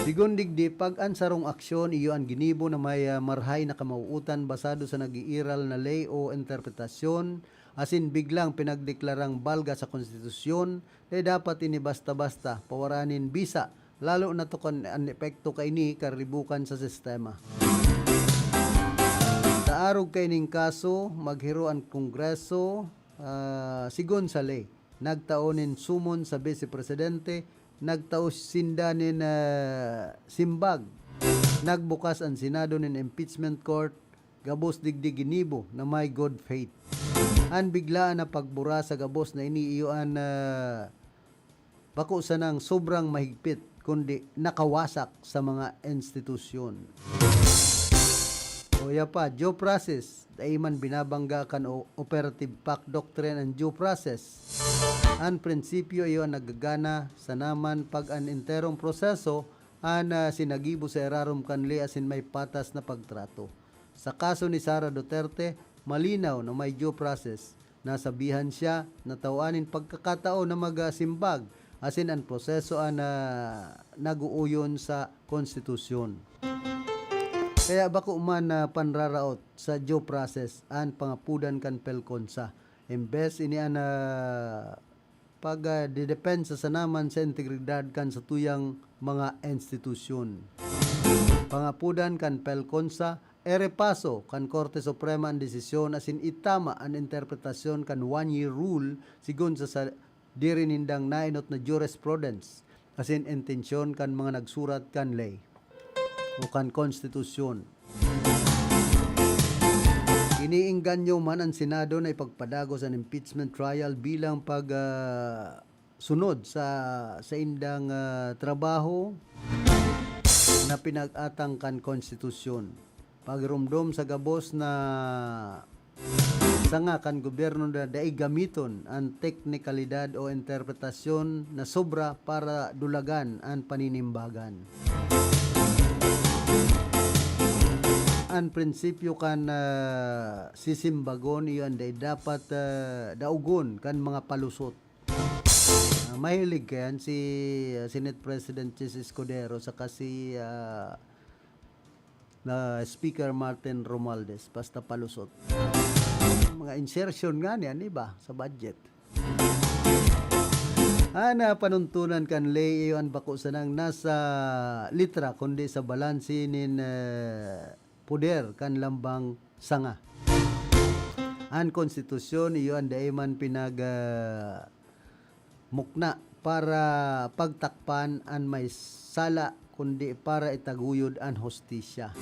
Sigon digdi, pag an sarong aksyon iyo an ginibo na may, ah, marhay na kamawootan basado sa nag-iiral na ley o interpretasyon, asin biglang pinagdeklarang balga sa konstitusyon, dai dapat ini basta-basta pawaranin bisa, lalo na to kan an epekto kaini karibukan sa sistema. Sa arog kaining kaso, maghiro an Kongreso, ah, sigon sa ley. Nagtao nin sumon sa Bise Presidente, nagtao sinda nin, ah, simbag. Nagbukas an Senado nin impeachment court, gabos digdi ginibo na may good faith. An biglaan na pagbura sa gabos na ini iyo an, ah, bako sanang sobrang mahigpit, kundi nakawasak sa mga institusyon. O ya pa, due process, dai man binabangga kan o-, operative PAC doctrine an due process. An prinsipyo iyo an nagagana sa naman pag an enterong proseso an, ah, sinagibo sa irarom kan ley asin may patas na pagtrato. Sa kaso ni Sara Duterte, malinaw na may due process. Nasabihan siya na tawan nin pagkakataon na magsimbag, asin an proseso an, ah, nag-uuyon sa konstitusyon. Kaya bako man na panraraot sa due process an pangapodan kan PELCONSA. Imbes ini an, ah, pag, ah, didepensa sa naman sa integridad kan satuyang mga institusyon. Pangapodan kan PELCONSA, irepaso kan Korte Suprema an desisyon asin itama an interpretasyon kan one-year rule sigon sa, sa diri nindang naenot na jurisprudence asin intensyon kan mga nagsurat kan ley o kan konstitusyon. Iniengganyo man an Senado na ipagpadagos an impeachment trial bilang pag, ah, sunod sa saindang, ah, trabaho na pinag-atang kan konstitusyon. Pagromdom sa gabos na sanga kan gobyerno na dai gamiton an teknikalidad o interpretasyon na sobra para dulagan an paninimbagan. An prinsipyo kan, ah, sisimbagon iyo an dai dapat, ah, daogon kan mga palusot. Ah, mahilig kayan si, ah, Senate President Chiz Escudero saka si, ah, na Speaker Martin Romualdez, basta palusot. Mga insertion nga niyan, iba, sa budget. An, ah, panuntunan kan ley iyo an bako sanang nasa litra, kundi sa balanse nin, eh, poder kan lambang sanga. An konstitusyon iyo an dai man pinag, ah, mukna para pagtakpan an may sala, kundi para itaguyod an hustisya.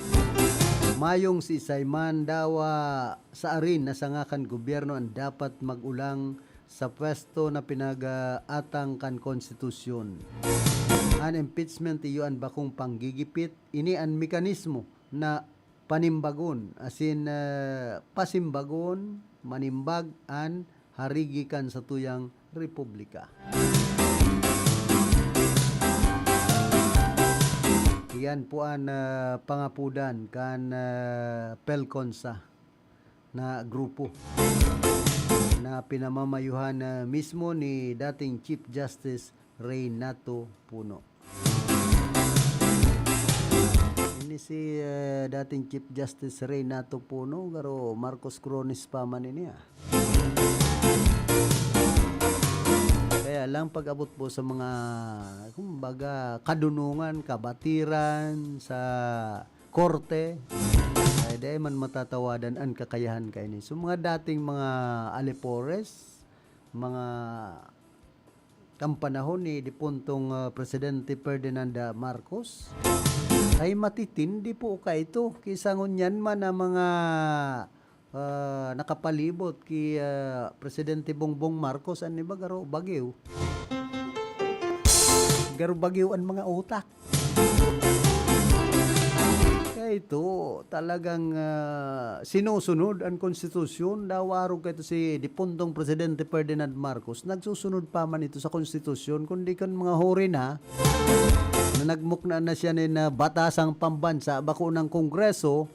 Mayong siisay man dawa sa arin na sanga kan gobyerno an dapat mag-ulang sa pwesto na pinag-atang kan konstitusyon. An impeachment iyo an bakong panggigipit, ini an mekanismo na panimbagon, asin, ah, pasimbagon, manimbag an harigi kan satuyang republika. Iyan po an, ah, pangapodan kan, ah, PELCONSA na grupo na pinamamayuhan, ah, mismo ni dating Chief Justice Reynato Puno. Ini si, eh, dating Chief Justice Reynato Puno, garo Marcos Crones pa man ini, ah. Kaya lang, pag-abot po sa mga, kumbaga, kadunungan, kabatiran sa korte, ay dai man matatawadan an kakayahan kaini. So, mga dating mga alipores, mga kan panahon ni dipuntong, ah, Presidente Ferdinand Marcos, ay matitindi po kaito. Kisa ngunyan man ang mga ah, nakapalibot ki, ah, Presidente Bongbong Marcos, an iba garo bagiw. Garo bagiw an mga utak. Kaya ito, talagang, ah, sinusunod an konstitusyon. Daw arog kaito si dipuntong Presidente Ferdinand Marcos, nagsusunod pa man ito sa konstitusyon, kundi kan mga huri na, na nagmukna na siya nin, ah, batasang pambansa, bako ng Kongreso.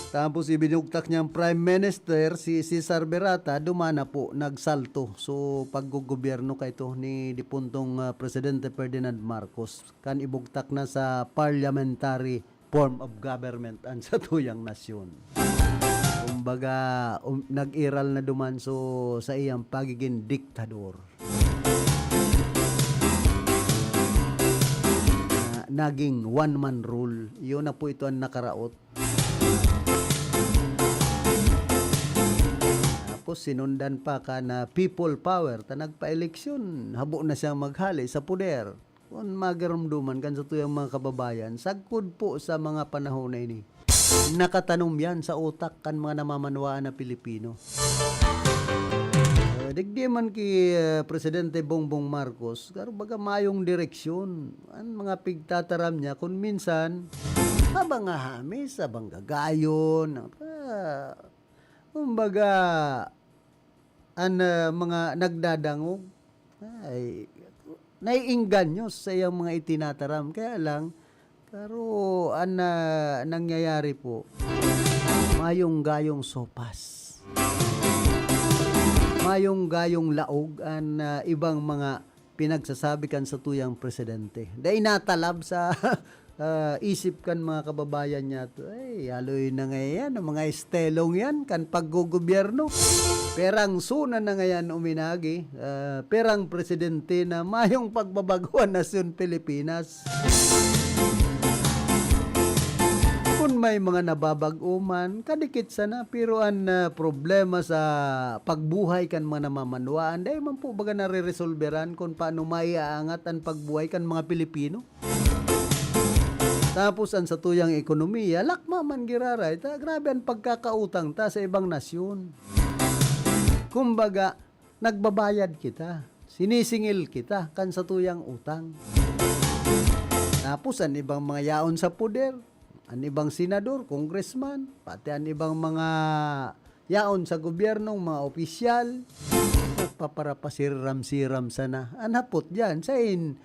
Tapos ibinugtak niyang Prime Minister, si Cesar Berata, duman na po, nagsalto. So, paggogobyerno kaito ni dipuntong, ah, Presidente Ferdinand Marcos, kan ibugtak na sa parliamentary form of government an satuyang nasyon. Kumbaga, um, nag-iral na duman so sa iyang pagiging diktador. Na, naging one-man rule. Yun na po ito ang nakaraot. Tapos sinundan pa kan, ah, people power, ta nagpa-eleksyon, habo na siyang maghale sa poder. Kun magiromdoman kan satuyang mga kababayan, sagkod po sa mga panahon na ini, nakatanom yan sa utak kan mga namamanwaan na Pilipino. Ah, digdi man ki, ah, Presidente Bongbong Marcos, garo baga mayong direksyon. An mga pigtataram niya, kun minsan, habang hahamis, habang gagayon, ah, kumbaga, an, ah, mga nagdadangog, ay, naiinganyo sa iyang mga itinataram. Kaya lang, pero an, ah, nangyayari po, mayong gayong sopas. Mayong gayong laog an, ah, ibang mga pinagsasabi kan satuyang presidente. Dai natalab sa, ah, isip kan mga kababayan niyato. Ay, haloy na ngayan, ang mga estelong yan, kan paggogobyerno. Perang suna na ngayan uminagi, ah, perang presidente na mayong pagbabago an nasyon Pilipinas. Kun may mga nababag-o man, kadikit sana, pero an, ah, problema sa pagbuhay kan mga namamanwaan, dai man po baga nareresolberan kun paano maiaangat an pagbuhay kan mga Pilipino. Tapos an satuyang ekonomiya, lakma man giraray. Ta, grabe an pagkakautang ta sa ibang nasyon. Kumbaga, nagbabayad kita. Sinisingil kita kan satuyang utang. Tapos an ibang mga yaon sa poder, an ibang senador, congressman, pati an ibang mga yaon sa gobyernong mga opisyal, nagpaparapasiram-siram sana. An hapot diyan, sain,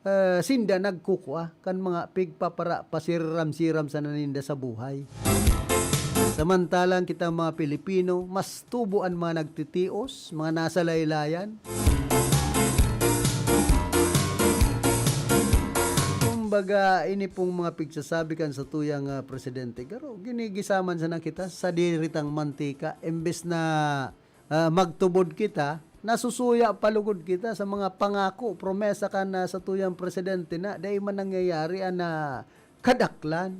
ah, sinda nagkukua kan mga pigpaparapasiram-siram sana ninda sa buhay? Samantalang kita mga Pilipino, mas tubo an mga nagtitios, mga nasa laylayan. Kumbaga, ini pong mga pigsasabi kan satuyang, ah, presidente, garo, ginigisaman sana kita sa diritang mantika, imbes na, ah, magtubod kita, nasusuya pa lugod kita sa mga pangako, promesa kan, ah, satuyang presidente na dai man nangyayari an, ah, kadaklan.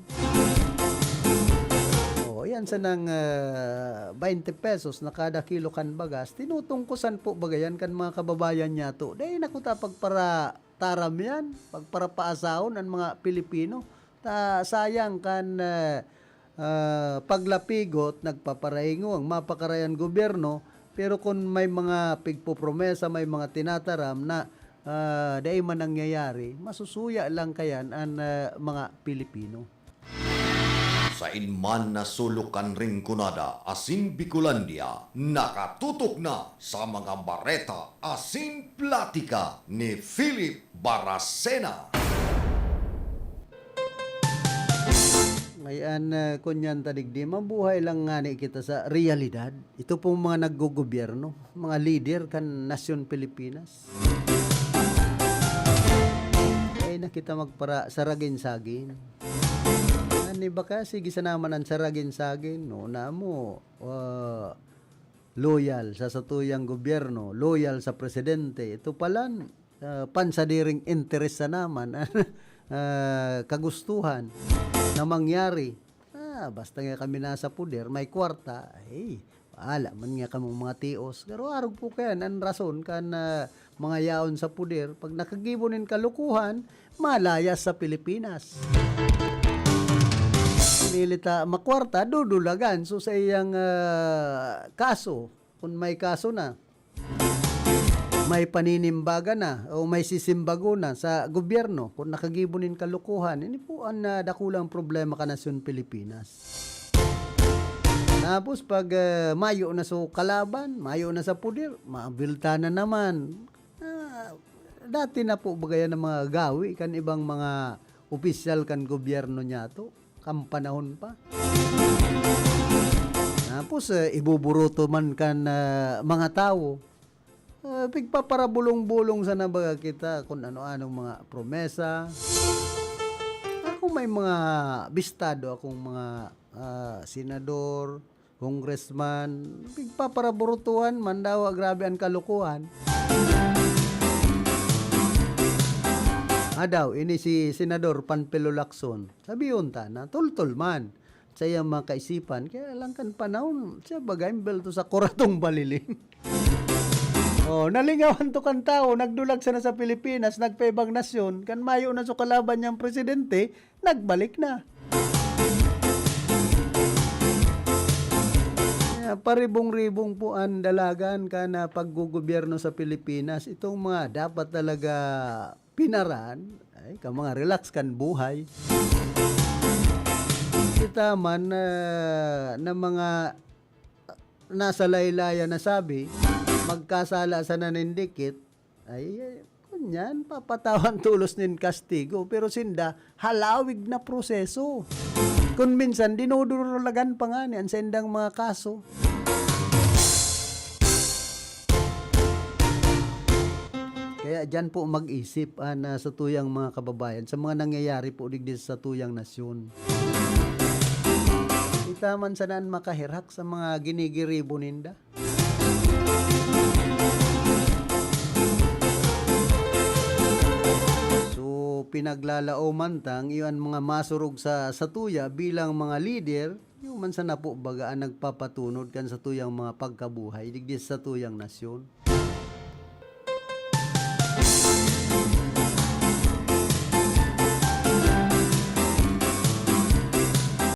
Oh, yan sanang, ah, baynte pesos na kada kilo kan bagas, tinutungkusan po baga yan kan mga kababayan niyato. Dai na kuta pagparataram yan, pagparapaasaon an mga Pilipino. Ta, sayang kan, ah, ah, paglapigot, nagpaparaingo an mapakarayan gobyerno, pero kun may mga pigpopromesa, may mga tinataram na, ah, dai man nangyayari, masusuya lang kayan an, ah, mga Pilipino. Sain man na sulok kan Rinconada asin Bicolandia, nakatutok na sa mga bareta asin platika ni Philip Baracena. Ngayon, ah, kunyan ta digdi, mabuhay lang ngani kita sa realidad. Ito pong mga naggogobyerno, mga lider kan nasyon Pilipinas. Ay na kita magpara-, saragin-sagin. Ano ba kaya? Sige sana man ang saragin-sagin, no? Na mo, ah, loyal sa satuyang gobyerno, loyal sa presidente. Ito palan, ah, pansadiring interes sana man, ah, kagustuhan na mangyari. Ah, basta nga kami nasa poder, may kwarta, ay, bahala man nga kamong mga tios. Pero arog po kayan, ang rason kan, ah, mga yaon sa poder, pag nakagibo nin kalokohan, malayas sa Pilipinas. Pili ta makwarta, dudulagan. So, sa iyang, ah, kaso, kung may kaso na, may paninimbagan na, o may sisimbagon na sa gobyerno, kung nakagibo nin kalokohan, ini po ang, ah, dakulang problema kan nasyon Pilipinas. Tapos pag, ah, mayo na so kalaban, mayo na sa poder, mabilta na naman. Ah, dati na po baga yan ang mga gawi kan ibang mga opisyal kan gobyerno niyato, kan panahon pa. Tapos, ah, ibuburuto man kan, ah, mga tawo. Ah, pigpaparabulong-bulong sana baga kita kung ano-anong mga promesa. Ako may mga bistado akong mga, ah, senador, congressman, pigpaparaburutuhan man daw, grabe ang kalokohan. Adaw, ini si Senador Panfilo Lacson. Sabihon ta na, tultol man sa iyang mga kaisipan. Kaya lang kan panahon, siya baga imbelto sa kuratong baliling. Oh, nalingawan to kan tawo, nagdulag sana sa Pilipinas, nagpaibang nasyon, kan mayo na so kalaban niyang presidente, nagbalik na. Kaya paribong-ribong po ang dalagan kan, ah, paggogobyerno sa Pilipinas. Itong mga dapat talaga pinaran, ay, ka mga relax kan buhay. Kita man, ah, na mga nasa laylayan na sabi, magkasala sana nin dikit, ay, ay, kunyan, papatawan tolos nin kastigo. Pero sinda, halawig na proseso. Kung minsan, dinudurulagan pa nga ni ang sendang mga kaso. Kaya diyan po mag-isip, ah, na sa tuyang mga kababayan, sa mga nangyayari po digdi sa tuyang nasyon. Kita man sana an makaherak sa mga ginigiribo ninda. So, pinaglalaoman tang iyo an mga masurog sa satuya bilang mga lider, iyo man sana po baga an nagpapatunod kan satuyang mga pagkabuhay digdi sa satuyang nasyon.